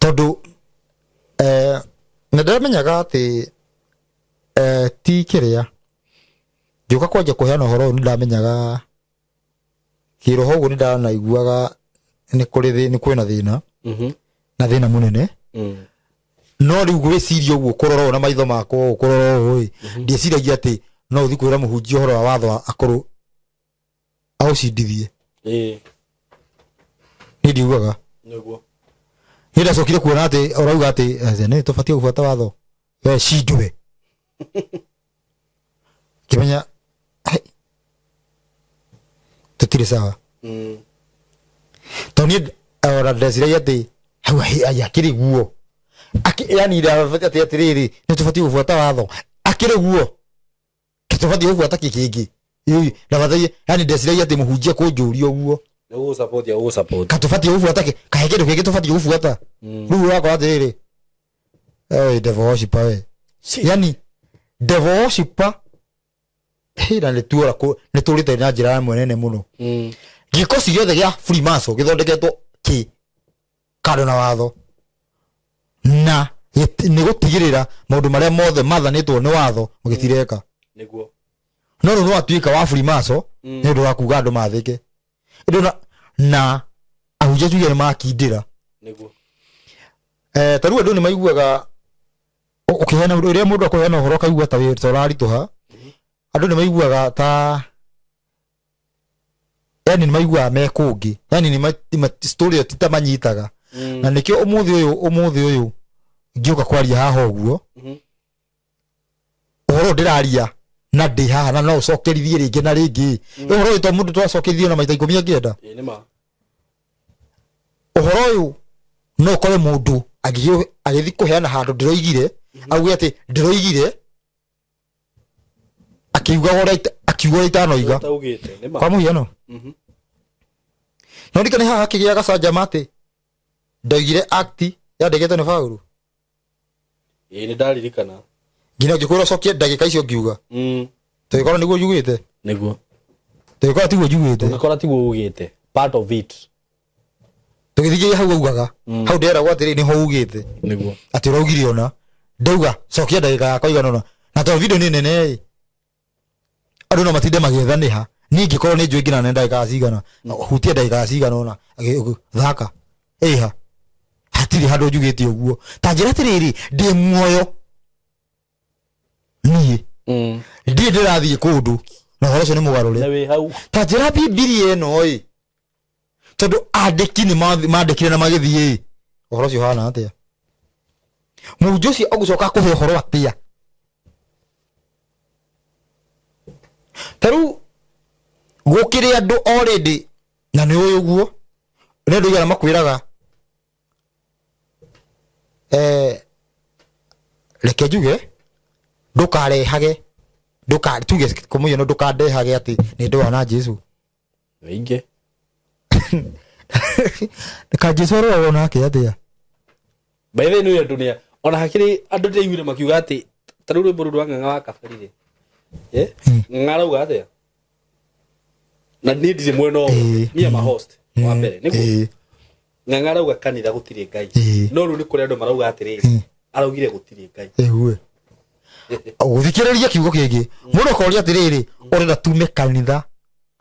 tondũ nĩ ndamenyaga atĩ ti kĩrĩa ngĩũka kwanjia kũheana ũhoro ũyũ, nĩ ndamenyaga kĩroho ũguo, nĩ ndanaiguaga nĩ kũrĩ nĩ kwĩna thĩna na thĩna mũnene. No rĩu gwĩciria ũguo, kũrora ũũ na maitho makwa ũũ, kũrora ũũ ĩ, ndieciragia atĩ no ũthiĩ kwĩra mũhunjia ũhoro wa watho akorwo aũcindithie. Niĩ ndiugaga. Niĩ ndacokire kuona atĩ ũrauga atĩ nĩ tũbatiĩ gũbuata watho, we cindwe ngĩmenya "Hai, tũtirĩ sawa." Tondũ niĩ ona ndeciragia atĩ hau ai, akĩrĩ guo. Yani atĩ atĩrĩrĩ, nĩ tũbatiĩ gũbuata watho, akĩrĩ guo tũbatiĩ gũbuata kĩ kĩngĩ. Ĩĩ, ndabataire, yani ndeciragia atĩ mũhunjia kũnjũria ũguo Nĩ gũgũsupport, agũgũsupport. Katũbatiĩ gũbuata kĩ kahe kĩndũ kĩngĩ tũbatiĩ gũbuata. Rĩu ũrakora atĩrĩrĩ, ewe devil worshiper, we yani devil worshiper. Hĩ, na nĩtuora nĩtũrĩte na njĩra ĩmwe nene mũno. Gĩkosi gĩothe gĩa Freemason gĩthondeketwo kĩ kando na watho na nĩ gũtigĩrĩra maũndũ marĩa mothe mathanĩtwo nĩ watho gĩtireka. No rĩu nĩwatuĩka wa Freemason nĩ ũndũ wa kuga andũ mathĩke. Ĩndĩ na ahunjia tuge nĩ makindĩra. Ta rĩu andũ nĩ maiguaga ũkĩheana rĩrĩa mũndũ akũheana ũhoro akaigua ta ta ũraritũha. Andũ nĩ maiguaga ta yani nĩ maiguaga me kũngĩ, yani nĩ story ĩyo ti ta manyitaga. Na nĩkĩo ũmũthĩ ũyũ ngĩũka kwaria haha ũguo, ũhoro ũyũ ndĩraria na ndĩ haha na no ũcokerithie rĩngĩ na rĩngĩ. Ũhoro ũyũ to mũndũ twacokerithio na maita 10 angĩenda. Ĩĩ, nĩ ma. Ũhoro ũyũ no ũkore mũndũ agĩthiĩ kũheana handũ ndĩroigire, auge atĩ ndĩroigire, akiuga ũrĩa akiuga ũrĩa itanoiga. Ũtaugĩte, nĩ ma. Kwa mũhiano, no ndikane haha hakĩgĩa gacanjama atĩ ndoigire act yandĩkĩtwo nĩ Paũlũ. Ĩĩ, nĩ ndaririkana. Nginya ngĩkwĩra ũcokie ndagĩka icio ngiuga, tũgĩkorwo nĩguo njugĩte. Tũgĩkorwo tiguo njugĩte. Ũngĩkora tiguo ugĩte, part of it. Tũgĩthikĩria hau augaga, hau nderagwo atĩrĩ nĩho ugĩte atĩ ũraugire, ona ndauga cokia ndagĩka yakwa igana ũna, na tondũ video nĩ nene ĩ, andũ no matinde magĩetha nĩha. Niĩ ingĩkorwo nĩ njũĩ nginya nĩ ndagĩka cigana, hutia ndagĩka cigana ũna, thaka ĩha, hatirĩ handũ njugĩte ũguo. Ta njĩra atĩrĩrĩ, ndĩ muoyo niĩ, ndirĩ ndĩrathiĩ kũndũ na ũhoro ũcio nĩ mũgarũre. Na wĩ hau. Ta njĩra Bibilia ĩno ĩ, tondũ andĩki nĩ mandĩkire na magĩthiĩ ĩ, ũhoro ũcio ũhana atĩa? Mũhunjia ũcio ũgũcoka kũhe ũhoro atĩa? Ta rĩu gũkĩrĩ andũ already, na nĩ ũĩ ũguo, nĩ andũ aigana makwĩraga, reke njuge ndũkarehage, ndũka tuge kũmũhiano, ndũkandehage atĩ nĩ ndũa na Jesu. Aingĩ. Ka Jesu arũagwo nake atĩa? By the way, nĩ andũ nĩ ona hakĩrĩ andũ ndĩraiguire makiuga atĩ ta rĩu rwĩmbo rũu rwa Ng'ang'a wa Kaberi rĩ, Ng'ang'a arauga atĩa? Na niĩ ndirĩ mwena o niĩ am a host wa mbere nĩguo. Ng'ang'a arauga kanitha gũtirĩ Ngai. No rĩu nĩ kũrĩ andũ marauga atĩrĩrĩ, araugire gũtirĩ Ngai. Ĩgue gũthikĩrĩria kiugo kĩngĩ, mũndũ akoria atĩrĩrĩ, ũrenda tume kanitha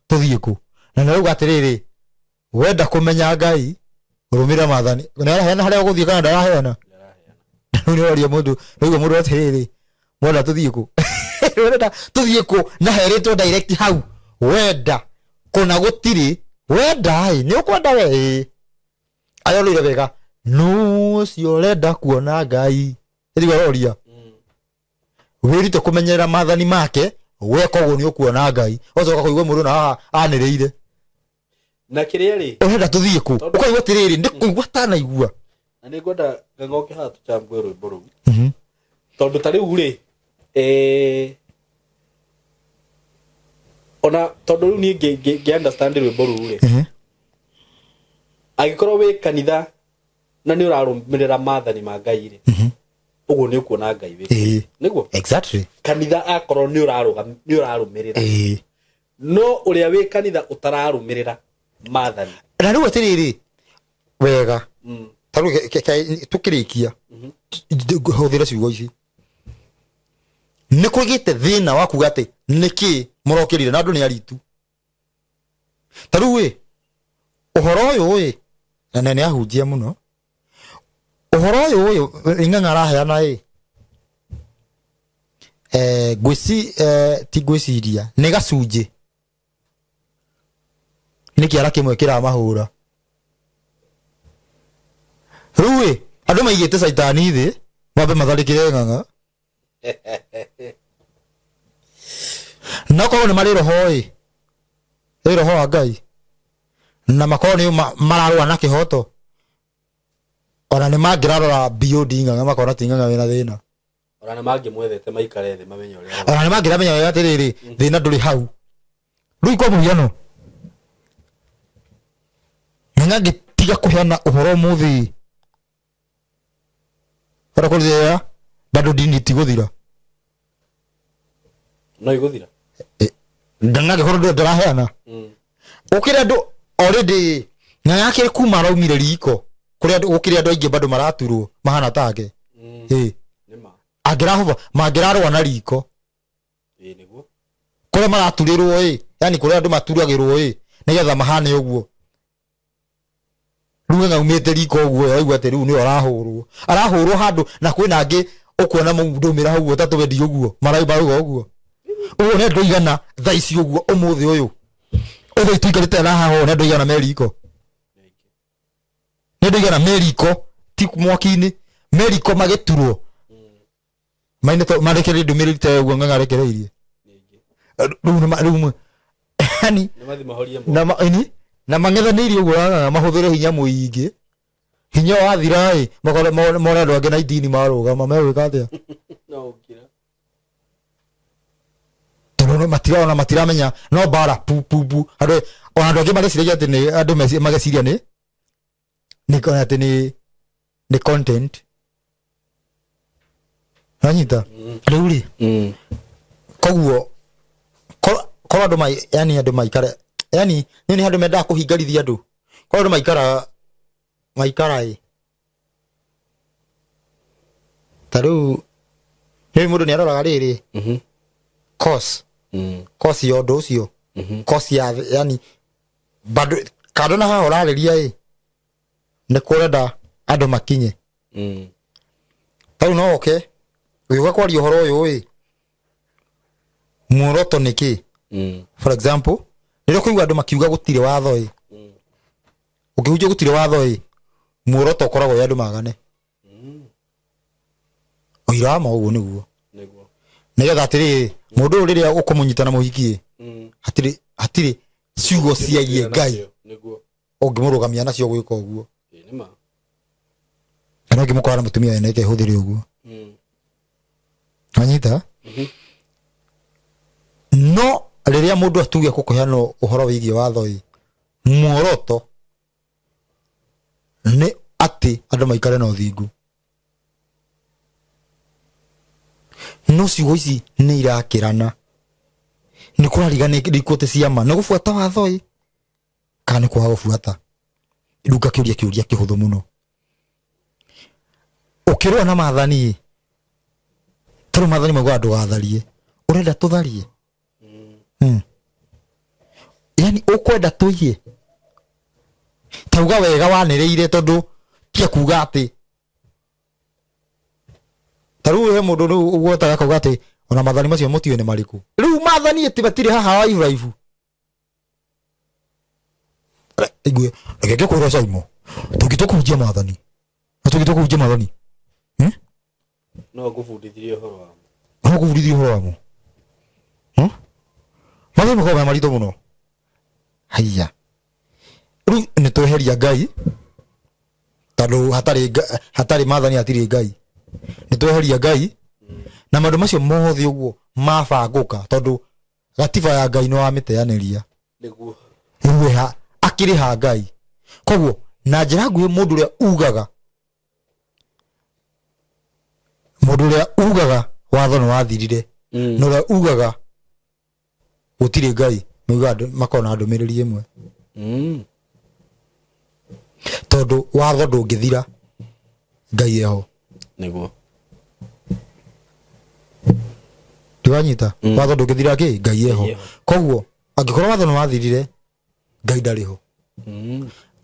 tũthiĩ kũ? Na nĩ arauga atĩrĩrĩ, wenda kũmenya Ngai rũmĩrĩra maathani. Nĩ araheana harĩa ũgũthiĩ kana ndaraheana? Rĩu nĩ ũroria mũndũ, rĩu mũndũ atĩrĩrĩ, mwenda tũthiĩ kũ? Wenda tũthiĩ kũ na herĩtwo direct hau wenda kũna gũtirĩ wenda ĩ, nĩ ũkwenda we ĩ arorire wega nũ ũcio ũrenda kuona Ngai ĩrigwo aroria wĩrute kũmenyerera maathani make, weka ũguo nĩ ũkuona Ngai. Ũcoka kũigua mũndũ na haha anĩrĩire. Na kĩrĩa rĩ, Ũrenda tũthiĩ kũ? Ũkaigua atĩrĩrĩ, nĩ kũigua tanaigua. Na nĩ ngwenda ng'ang'oke haha tũchambue rwĩmbo rũu, tondũ ta rĩu rĩ, ona tondũ rĩu niĩ ngĩ understand rwĩmbo rũu rĩ, angĩkorwo wĩ kanitha na nĩ ũrarũmĩrĩra maathani ma Ngai rĩ. Ũguo nĩ ũkuona Ngai wĩ Ĩĩ. Nĩguo. Exactly. Kanitha akorwo nĩ ũrarũga nĩ ũrarũmĩrĩra. Ĩĩ. No ũrĩa wĩ kanitha ũtararũmĩrĩra maathani. Na rĩu atĩrĩrĩ, wega, ta rĩu tũkĩrĩkia, hũthĩre ciugo ici, nĩ kũgĩte thĩna wa kuga atĩ nĩkĩ mũrokĩrire na andũ nĩ aritu. Ta rĩu ĩ, ũhoro ũyũ ĩ, na nĩ ahunjia mũno ũhoro ũyũ Ng'ang'a araheana ĩ, ngwĩci ti ngwĩciria nĩ gacunjĩ, nĩ kĩara kĩmwe kĩramahũra. Rĩu ĩ, andũ maigĩte caitani thĩ mambe matharĩkĩre Ng'ang'a, no korwo nĩ marĩ roho ĩ, ĩ roho wa Ngai, na makorwo nĩ mararũa na kĩhoto, ona nĩ mangĩrarora beyond Ng'ang'a, makona ti Ng'ang'a wĩna thĩna. Ona nĩ mangĩmwethete maikare thĩ mamenye ũrĩa. Ona nĩ mangĩramenya wega atĩrĩrĩ, thĩna ndũrĩ hau. Rĩu kwa mũhiano, Ng'ang'a angĩtiga kũheana ũhoro ũmũthĩ, ona kũrĩa bado dini tigũthira. No igũthira. Ng'ang'a angĩkorwo ndaraheana, ũkĩrĩ andũ already Ng'ang'a akĩrĩ kuma araumire riko kũrĩa andũ, gũkĩrĩ andũ aingĩ bado maraturwo mahana take. Ĩ. Nĩma. Angĩrahũba mangĩrarũa na riko. Ĩ nĩguo. Kũrĩa maraturĩrwo ĩ, yani kũrĩa andũ maturagĩrwo ĩ, nĩgetha mahane ũguo. Rĩu Ng'ang'a aumĩte riko ũguo, araigua atĩ rĩu nĩwe arahũrwo, arahũrwo handũ, na kwĩna angĩ ũkuona mũndũ aumĩra hau ũguo ta twendi ũguo, marauga ũguo ũguo nĩ andũ aigana thaa ici ũguo ũmũthĩ ũyũ ũguo tũikarĩte na haha ũũ, nĩ andũ aigana me riko, nĩ andũ aigana me riko, ti mwaki-inĩ, me riko magĩturwo marekereirie ndũmĩrĩri ta ũguo Ng'ang'a arekereirie rĩu rĩu yani Nĩ mathi mahorie na ini, na mang'ethanĩirie ũguo Ng'ang'a mahũthĩre hinya mũingĩ, hinya wathira ĩ, makore mone andũ angĩ na itini marũgama megwĩka atĩa? No ũkira. Tondũ no matirona, matiramenya no mbara pu pu pu. Andũ ona andũ angĩ mareciragia atĩ nĩ andũ mageciria nĩ nĩ atĩ nĩ content. Wanyita? Rĩu rĩ, koguo korwo andũ yani andũ maikare, yani nĩ nĩ andũ mendaga kũhingarithia andũ, korwo andũ maikara maikara ĩ, ta rĩu rĩu mũndũ nĩ aroraga rĩrĩ cause cause ya ũndũ ũcio, cause ya, yani bado kando na haha ũrarĩria ĩ, nĩ kũrenda andũ makinye. Ta rĩu no oke ũgĩũka kwaria ũhoro ũyũ ĩ, muoroto nĩ kĩ? For example, rĩrĩa ũkũigua andũ makiuga gũtirĩ watho ĩ, ũkĩhunjia gũtirĩ watho ĩ, muoroto ũkoragwo wĩ andũ magane ũira wa ma ũguo nĩguo. Nĩguo. Nĩgetha atĩrĩrĩ, mũndũ ũyũ rĩrĩa ũkũmũnyita na mũhiki ĩ, hatirĩ ciugo ciagie Ngai Nĩguo. ũngĩmũrũgamia nacio gwĩka ũguo. Ĩ nĩma. Na no ũngĩmũkora na mũtumia wene eke hũthĩre ũguo. Wanyita? No rĩrĩa mũndũ atuge kũkũheana ũhoro wĩgiĩ watho ĩ, muoroto nĩ atĩ andũ maikare na ũthingu. No ciugo ici nĩ irakĩrana, nĩ kũrariganĩrwo atĩ ciama nĩ gũbuata watho ĩ, kana nĩ kwaga gũbuata. Rĩu ngakĩũria kĩũria kĩhũthũ mũno, ũkĩrũa na maathani ĩ, tondũ maathani maugaga ndũgatharie, ũrenda tũtharie? Yani ũkwenda tũiye? Tauga wega wanĩrĩire, tondũ tia kuga atĩ ta rĩu he mũndũ rĩu ũgwetaga akauga atĩ ona maathani macio mũtiũĩ nĩ marĩkũ. Rĩu maathani atĩ matirĩ haha wa Ibraibu. Igue reke ngĩkwĩra Caimo, tũngĩtua kũhunjia maathani na tũngĩtua kũhunjia maathani. No ngũbundithirie ũhoro wamo. No ngũbundithie ũhoro wamo. Maathani makoragwo me maritũ mũno. Haiya, rĩu nĩ tweheria Ngai, tondũ hatarĩ maathani hatirĩ Ngai. Nĩ tweheria Ngai na maũndũ macio mothe ũguo mabangũka, tondũ gatiba ya Ngai nĩ wamĩteanĩria. Nĩguo. Rĩu ha akĩrĩ ha Ngai. Koguo na njĩra nguhĩ, mũndũ ũrĩa ugaga Mũndũ ũrĩa ugaga watho nĩ wathirire na ũrĩa ugaga gũtirĩ Ngai maugaga makoragwo na ndũmĩrĩri ĩmwe. Tondũ watho ndũngĩthira Ngai eho. Nĩguo. Ndiwanyita? Watho ndũngĩthira kĩ Ngai eho. Ngai eho. Koguo angĩkorwo watho nĩ wathirire Ngai ndarĩ ho.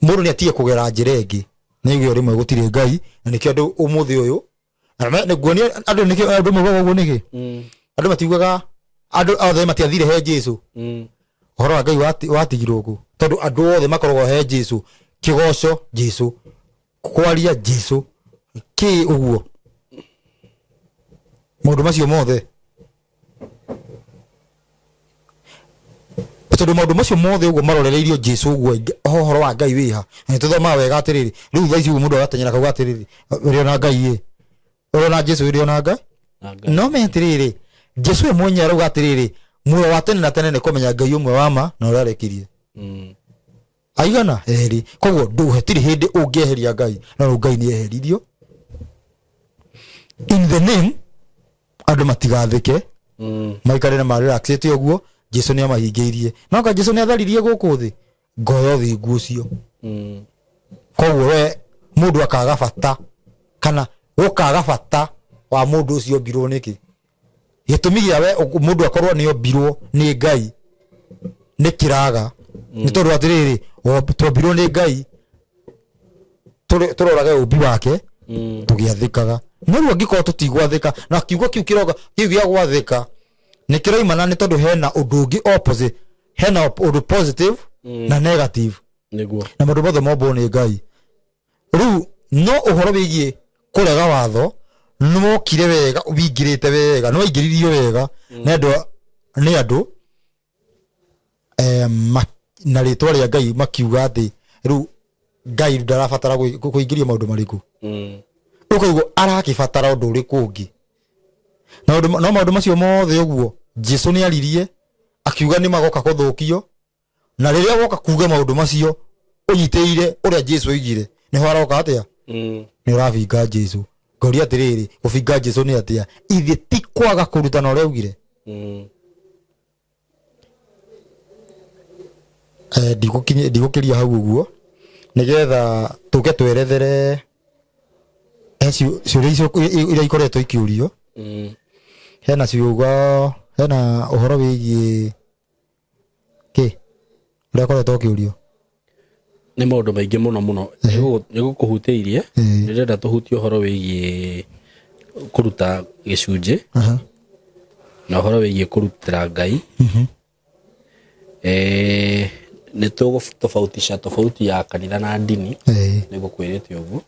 Mũndũ nĩ atige kũgera njĩra ĩngĩ nĩguo rĩmwe gũtirĩ Ngai, na nĩkĩo andũ ũmũthĩ ũyũ nguonia andũ nĩkĩo andũ maugaga ũguo nĩkĩ. Andũ matiugaga andũ othe matiathire he Jesu. Ũhoro wa Ngai watigirwo kũ? Tondũ andũ othe makoragwo he Jesu, kĩgoco Jesu, kwaria Jesu, kĩ ũguo maũndũ macio mothe, tondũ maũndũ macio mothe ũguo marorereirio Jesu ũguo, ũhoro wa Ngai wĩha na nĩtũthomaga wega atĩrĩrĩ, rĩu thaa ici ũguo mũndũ agateng'era akauga atĩrĩrĩ, ũrĩ ona Ngai ĩ, ũrĩ ona Jesu, ũrĩ ona Ngai. Na Ngai. No menya atĩrĩrĩ, Jesu we mwenyewe arauga atĩrĩrĩ, muoyo wa tene na tene nĩ kũmenya Ngai ũmwe wa ma na ũrĩa arekirie. Aigana erĩ. Koguo ndũhetirĩ hĩndĩ ũngĩeheria Ngai, no rĩu Ngai nĩ eheririo in the name andũ matigathĩke, maikare na marelaxĩte ũguo. Jesu nĩ amahingĩirie, no ka Jesu nĩ atharirie gũkũ thĩ ngoya ũthingu ũcio. Koguo we mũndũ akaga bata kana gũkaga bata wa mũndũ ũcio ombirwo nĩkĩ? Gĩtũmi gĩa we mũndũ akorwo nĩ ombirwo nĩ Ngai nĩ kĩraga, nĩ tondũ atĩrĩrĩ, twombirwo nĩ Ngai tũrorage ũmbi wake tũgĩathĩkaga. No rĩu angĩkorwo tũtigwathĩka, na kiugo kĩu kĩroka kĩu gĩa gwathĩka nĩ kĩroimana, nĩ tondũ hena ũndũ ũngĩ opposite, hena ũndũ positive na negative. Nĩguo. Na maũndũ mothe mombwo nĩ Ngai. Rĩu no ũhoro wĩgiĩ kũrega watho nĩwokire wega, wingĩrĩte wega, nĩwaingĩririo wega nĩ andũ na rĩtwa rĩa Ngai, makiuga atĩ rĩu Ngai ndarabatara kũingĩria maũndũ marĩkũ. Ũkaigua arakĩbatara ũndũ ũrĩkũ ũngĩ? Na no maũndũ macio mothe ũguo Jesu nĩ aririe akiuga nĩ magoka kũthũkio, na rĩrĩa woka kuga maũndũ macio ũnyitĩrĩire ũrĩa Jesu oigire, nĩho aroka atĩa? Nĩ ũrabinga Jesu. Ngoria atĩrĩrĩ, gũbinga Jesu nĩ atĩa? Ithe ti kwaga kũrutana ũrĩa augire? Ndigũkinyia hau ũguo nĩgetha tũke twerethere ciũria icio iria ikoretwo ikĩũrio. Hena ciugo, hena ũhoro wĩgiĩ kĩ ũrĩa ũkoretwo ũkĩũrio. Nĩ maũndũ maingĩ mũno mũno nĩ gũkũhutĩirie. Ndĩrenda tũhutie ũhoro wĩgiĩ kũruta gĩcunjĩ na ũhoro wĩgiĩ kũrutĩra Ngai. Nĩ tũgũtofautisha tofauti ya kanitha na ndini. Nĩ ngũkwĩrĩte ũguo.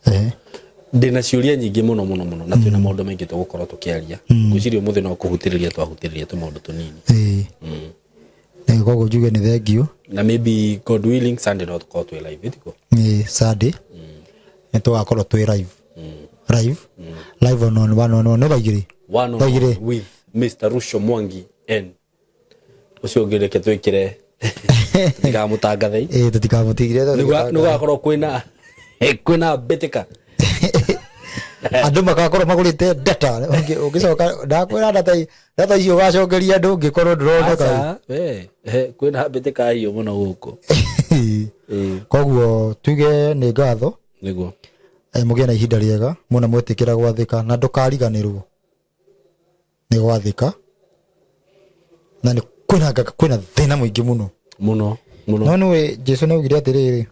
Ndĩna ciũria nyingĩ mũno mũno mũno, na twĩna maũndũ maingĩ tũgũkorwo tũkĩaria. Ngwĩciria ũmũthĩ no kũhutĩrĩria twahutĩrĩria tũmaũndũ tũnini. Koguo njuge nĩ thengiũ. Na maybe God willing, Sunday no tũkorwo twĩ live, ĩtiguo? Ĩĩ, Sunday nĩ tũgakorwo twĩ live, live live on one one one one nĩ thaa 2. One on Thaa 2. one with Mr. Rusho Mwangi and ũcio ũngĩ, reke twĩkĩre tũtikamũtangathei. Ĩĩ, tũtikamũtigire. Nĩ gũgakorwo kwĩna mbĩtĩka. Andũ magakorwo magũrĩte data. Ũngĩcoka ndakwĩra data icio ũgacokeria andũ ũngĩkorwo ndũroneka. Aca, we, kwĩna mbĩtĩka hiũ mũno gũkũ. Ĩĩ. Koguo tuge nĩ ngatho. Nĩguo. Mũgĩe na ihinda rĩega mũna mwĩtĩkĩra gwathĩka, na ndũkariganĩrwo nĩ gwathĩka, na nĩ kwĩna thĩna mũingĩ mũno. Mũno mũno. No nĩwe Jesu nĩ augire atĩrĩrĩ,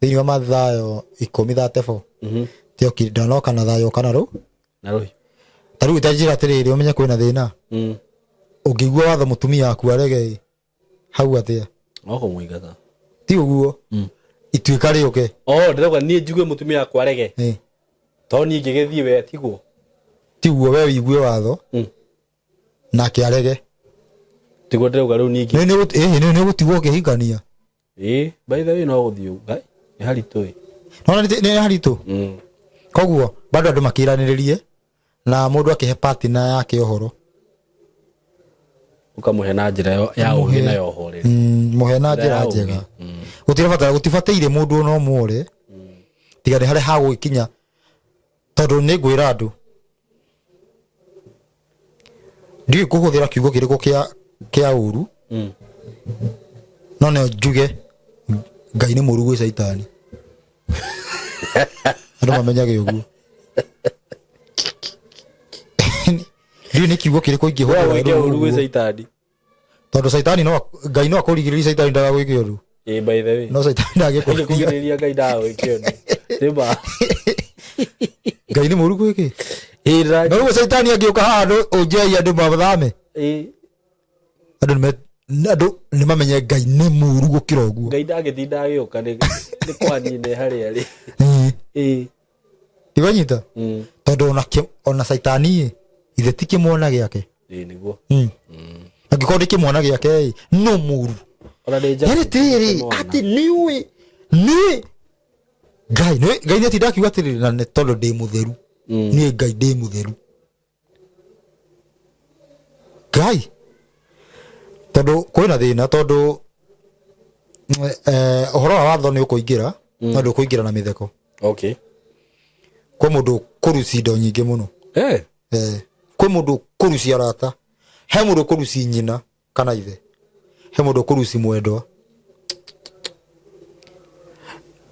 thĩinĩ wa Mathayo 10:34, tioki ndanoka na thayũ kana rũ Na rũhiũ. Ta rĩu itanjĩra atĩrĩrĩ, ũmenye kwĩna thĩna ũngĩigua watho mũtumia waku arege ĩ, hau atĩa? No kũmũingata. Ti ũguo, ituĩka rĩũke. Oh, ndĩrauga niĩ njigue mũtumia wakwa arege. To niĩ ngĩgĩthiĩ we tiguo. Ti ũguo, we wĩigue watho nake arege. Tiguo ndĩrauga rĩu niĩ. Nĩ ũgũtigwo ũkĩhikania. Ĩĩ, by the way, no gũthiĩ ngai nĩ haritũ ĩ. Nona nĩ haritũ. Koguo bado andũ makĩranĩrĩrie na mũndũ akĩhe partner yake ũhoro. Ũkamũhe na njĩra ya ũgĩ na ya ũhoreri. Mũhe na Njĩra ya njĩra ũũgĩ. njega. Gũtirabatara, gũtibataire mũndũ ona ũmwe, tiga nĩ harĩa hagũgĩkinya, tondũ nĩ ngwĩra andũ Ndiũĩ kũhũthĩra kiugo kĩrĩkũ kĩa kĩa ũru, no no njuge Ngai nĩ mũru gwĩ Caitani. Andũ mamenyage ũguo. Ndiũĩ nĩ kiugo kĩrĩkũ ingĩhũthĩra wĩke rĩu ũru gwĩ ũguo. Caitani. Tondũ Caitani no, Ngai no akũrigĩrĩrie Caitani ndagagwĩke ũru. Ĩ, by the way, no Caitani ndangĩkũrigĩrĩria. Angĩkũgirĩrĩria Ngai ndagagwĩke ũndũ tĩma. Ngai nĩ mũru gwĩkĩ? Ĩ, No rĩu Caitani angĩũka haha andũ ũnjei andũ mathame. Andũ andũ nĩ mamenye Ngai nĩ mũru gũkĩra ũguo. Ngai ndangĩtinda agĩũka nĩ kwanine harĩa rĩ. Ĩĩ. Ĩ. Tiwanyita? Tondũ ona Caitani ĩ, ithe ti kĩmwana gĩake. Ĩ, nĩguo. Angĩkorwo nĩ kĩmwana gĩake ĩ, no mũru. Ona nĩ njabu. Yaani tĩrĩ atĩ nĩũĩ nĩũĩ Ngai nĩũĩ Ngai nĩatinda akiuga atĩrĩrĩ, na nĩ tondũ ndĩ mũtheru. Niĩ Ngai ndĩ mũtheru. Ngai tondũ kwĩna thĩna, tondũ ũhoro wa watho nĩ ũkũingĩra, no ndũkũingĩra na mĩtheko. Kwĩ mũndũ ũkũruci indo nyingĩ mũno. Kwĩ mũndũ ũkũruci arata, he mũndũ ũkũruci nyina kana ithe, he mũndũ ũkũruci mwendwa.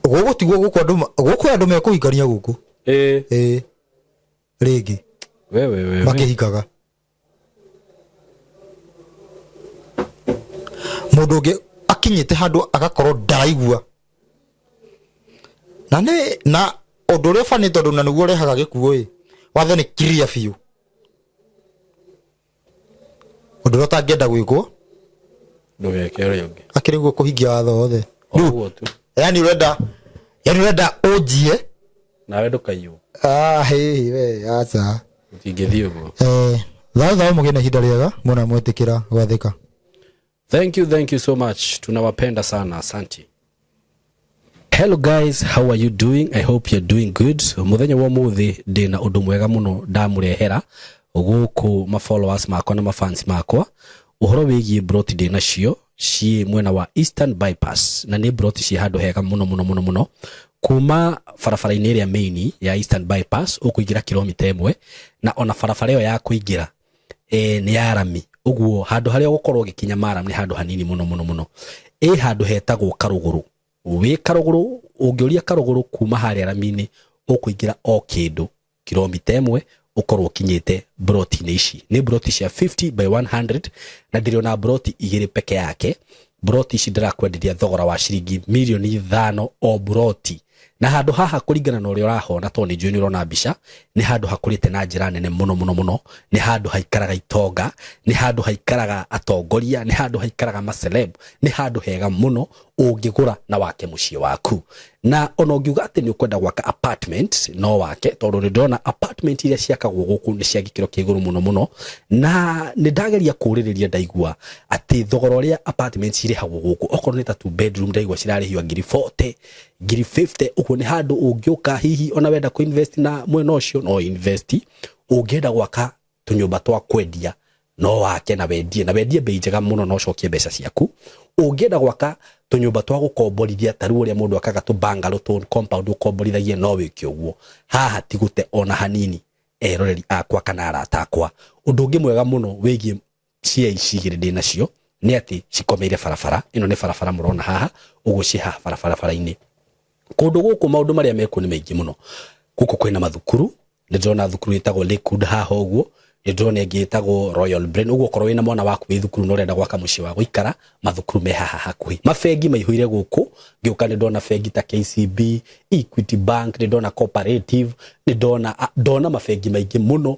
Gũkũ tiguo gũkũ andũ gũkũ andũ mekũhikania gũkũ. Ĩĩ. Rĩngĩ. We, we, we, we. Makĩhikaga. Mũndũ ũngĩ akinyĩte handũ agakorwo ndaraigua. Na nĩ na ũndũ ũrĩa bani, tondũ na nĩguo ũrehaga gĩkuũ ĩ, watho nĩ clear biũ. Ũndũ ũrĩa ũtangĩenda gwĩkwo ndũgeke ũrĩa ũngĩ. Akĩrĩ guo kũhingia watho wothe. O ũguo tu. Yani ũrenda ũnjie nawe ndũkaiywo. Ah, hĩ, we, aca. Ũtingĩthiĩ ũguo. Thayũ thayũ, mũgĩe na ihinda rĩega muona mwetĩkĩra gwathĩka. Thank you, thank you so much. Tunawapenda sana, asante. Hello guys, how are you doing? I hope you're doing good. Muthenya wa muthi ndina undu mwega muno ndamurehera guku ma followers makwa na ma fans makwa uhoro wigie broti ndina cio ci mwena wa Eastern Bypass, na ni broti ci handu hega muno muno muno muno kuma barabara-inĩ ĩrĩa main ya Eastern Bypass ũkũingĩra kilomita 1, na ona barabara ĩyo ya kũingĩra nĩ ya rami, ũguo handũ harĩa ũgũkorwo ũgĩkinya maram nĩ handũ hanini mũno mũno mũno. Ĩ handũ hetagwo Karũgũrũ. Wĩ Karũgũrũ, ũngĩũria Karũgũrũ kuma harĩa rami-inĩ ũkũingĩra o kĩndũ kilomita 1 ũkorwo ũkinyĩte broti-inĩ ici. Nĩ broti cia 50 by 100 na ndĩrĩ ona broti igĩrĩ peke yake. Broti ici ndĩrakwenderia thogora wa ciringi mirioni 5 o broti. Na handũ haha kũringana na ũrĩa ũrahona, tondũ nĩ njũĩ nĩ ũrona mbica, nĩ handũ hakũrĩte na njĩra nene mũno mũno mũno. Nĩ handũ haikaraga itonga, nĩ handũ haikaraga atongoria, nĩ handũ haikaraga maceleb, nĩ handũ hega mũno ũngĩgũra na wake mũciĩ waku. Na ona ũngiuga atĩ nĩ ũkwenda gwaka apartment no wake, tondũ nĩ ndĩrona apartment iria ciakagwo gũkũ nĩ cia gĩkĩro kĩa igũrũ mũno mũno. Na nĩ ndageria kũũrĩrĩria ndaigua atĩ thogora ũrĩa apartment cirĩhagwo gũkũ, okorwo nĩ ta 2 bedroom ndaigua cirarĩhio ngiri 40, ngiri 50, ũguo nĩ handũ ũngĩũka hihi ona wenda kũ invest na mwena ũcio no invest. Ũngĩenda gwaka tũnyũmba twa kwendia no wake na wendie, na wendie bei njega mũno na ũcokie mbeca ciaku. Ũngĩenda gwaka tũnyũmba twa gũkomborithia ta rĩu ũrĩa mũndũ akaga tũ bungalow tũ compound ũkomborithagie no wĩke ũguo. Haha ti gũte ona hanini eroreri akwa kana arata akwa. Ũndũ ũngĩ mwega mũno wĩgiĩ cia ici igĩrĩ ndĩ nacio nĩ atĩ cikomeire barabara. Ĩno nĩ barabara mũrona haha, ũguo ciĩ haha barabara-inĩ. Kũndũ gũkũ maũndũ marĩa mekuo nĩ maingĩ mũno. Gũkũ kwĩna mathukuru, nĩ ndĩrona thukuru ĩtagwo Lakewood haha ũguo, nĩ ndĩrona ĩngĩ ĩtagwo Royal Brain. Ũguo okorwo wĩna mwana waku wĩ thukuru na ũrenda gwaka mũciĩ wa gũikara, mathukuru me haha hakuhĩ. Mabengi maihũire gũkũ, ngĩũka nĩ ndona bengi ta KCB, Equity Bank, nĩ ndona Cooperative, nĩ ndona mabengi maingĩ mũno.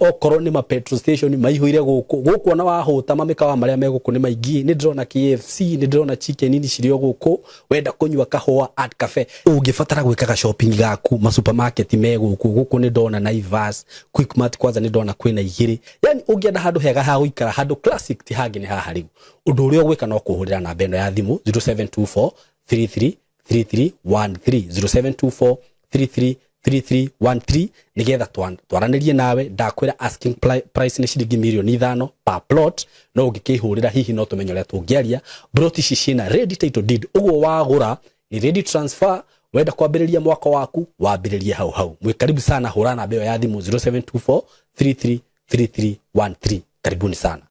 Okorwo nĩ ma petrol station maihũire gũkũ. Gũkũ ona wahũta mamĩkawa marĩa me gũkũ nĩ maingĩ. Nĩ ndĩrona KFC, nĩ ndĩrona Chicken Inn cirĩ o gũkũ. Wenda kũnyua kahũa Art Cafe, ũngĩbatara gwĩkaga shopping gaku, ma supermarket me gũkũ. Gũkũ nĩ ndona Naivas, Quickmart kwanza nĩ ndona kwĩna igĩrĩ. Yani ũngĩenda handũ hega ha gũikara, handũ classic ti hangĩ nĩ haha rĩu. Ũndũ ũrĩa ũgwĩka no kũhũrĩra namba ĩno ya thimũ 0724 33 33 13, 0724 33 33 13, nigetha twaranĩrie nawe. Ndakwĩra asking price nĩ ciringi mirioni 5 per plot, no ũngĩkĩhũrĩra hihi no tũmenye ũrĩa tũngĩaria. Plot ici ciĩna ready title deed, ũguo wagũra ni ready transfer. Wenda kwambĩrĩria mwaka waku wambĩrĩrie hau hau. Mwĩ karibu sana, hũra namba ĩyo ya thimũ 0724 33 33 13. Karibuni sana.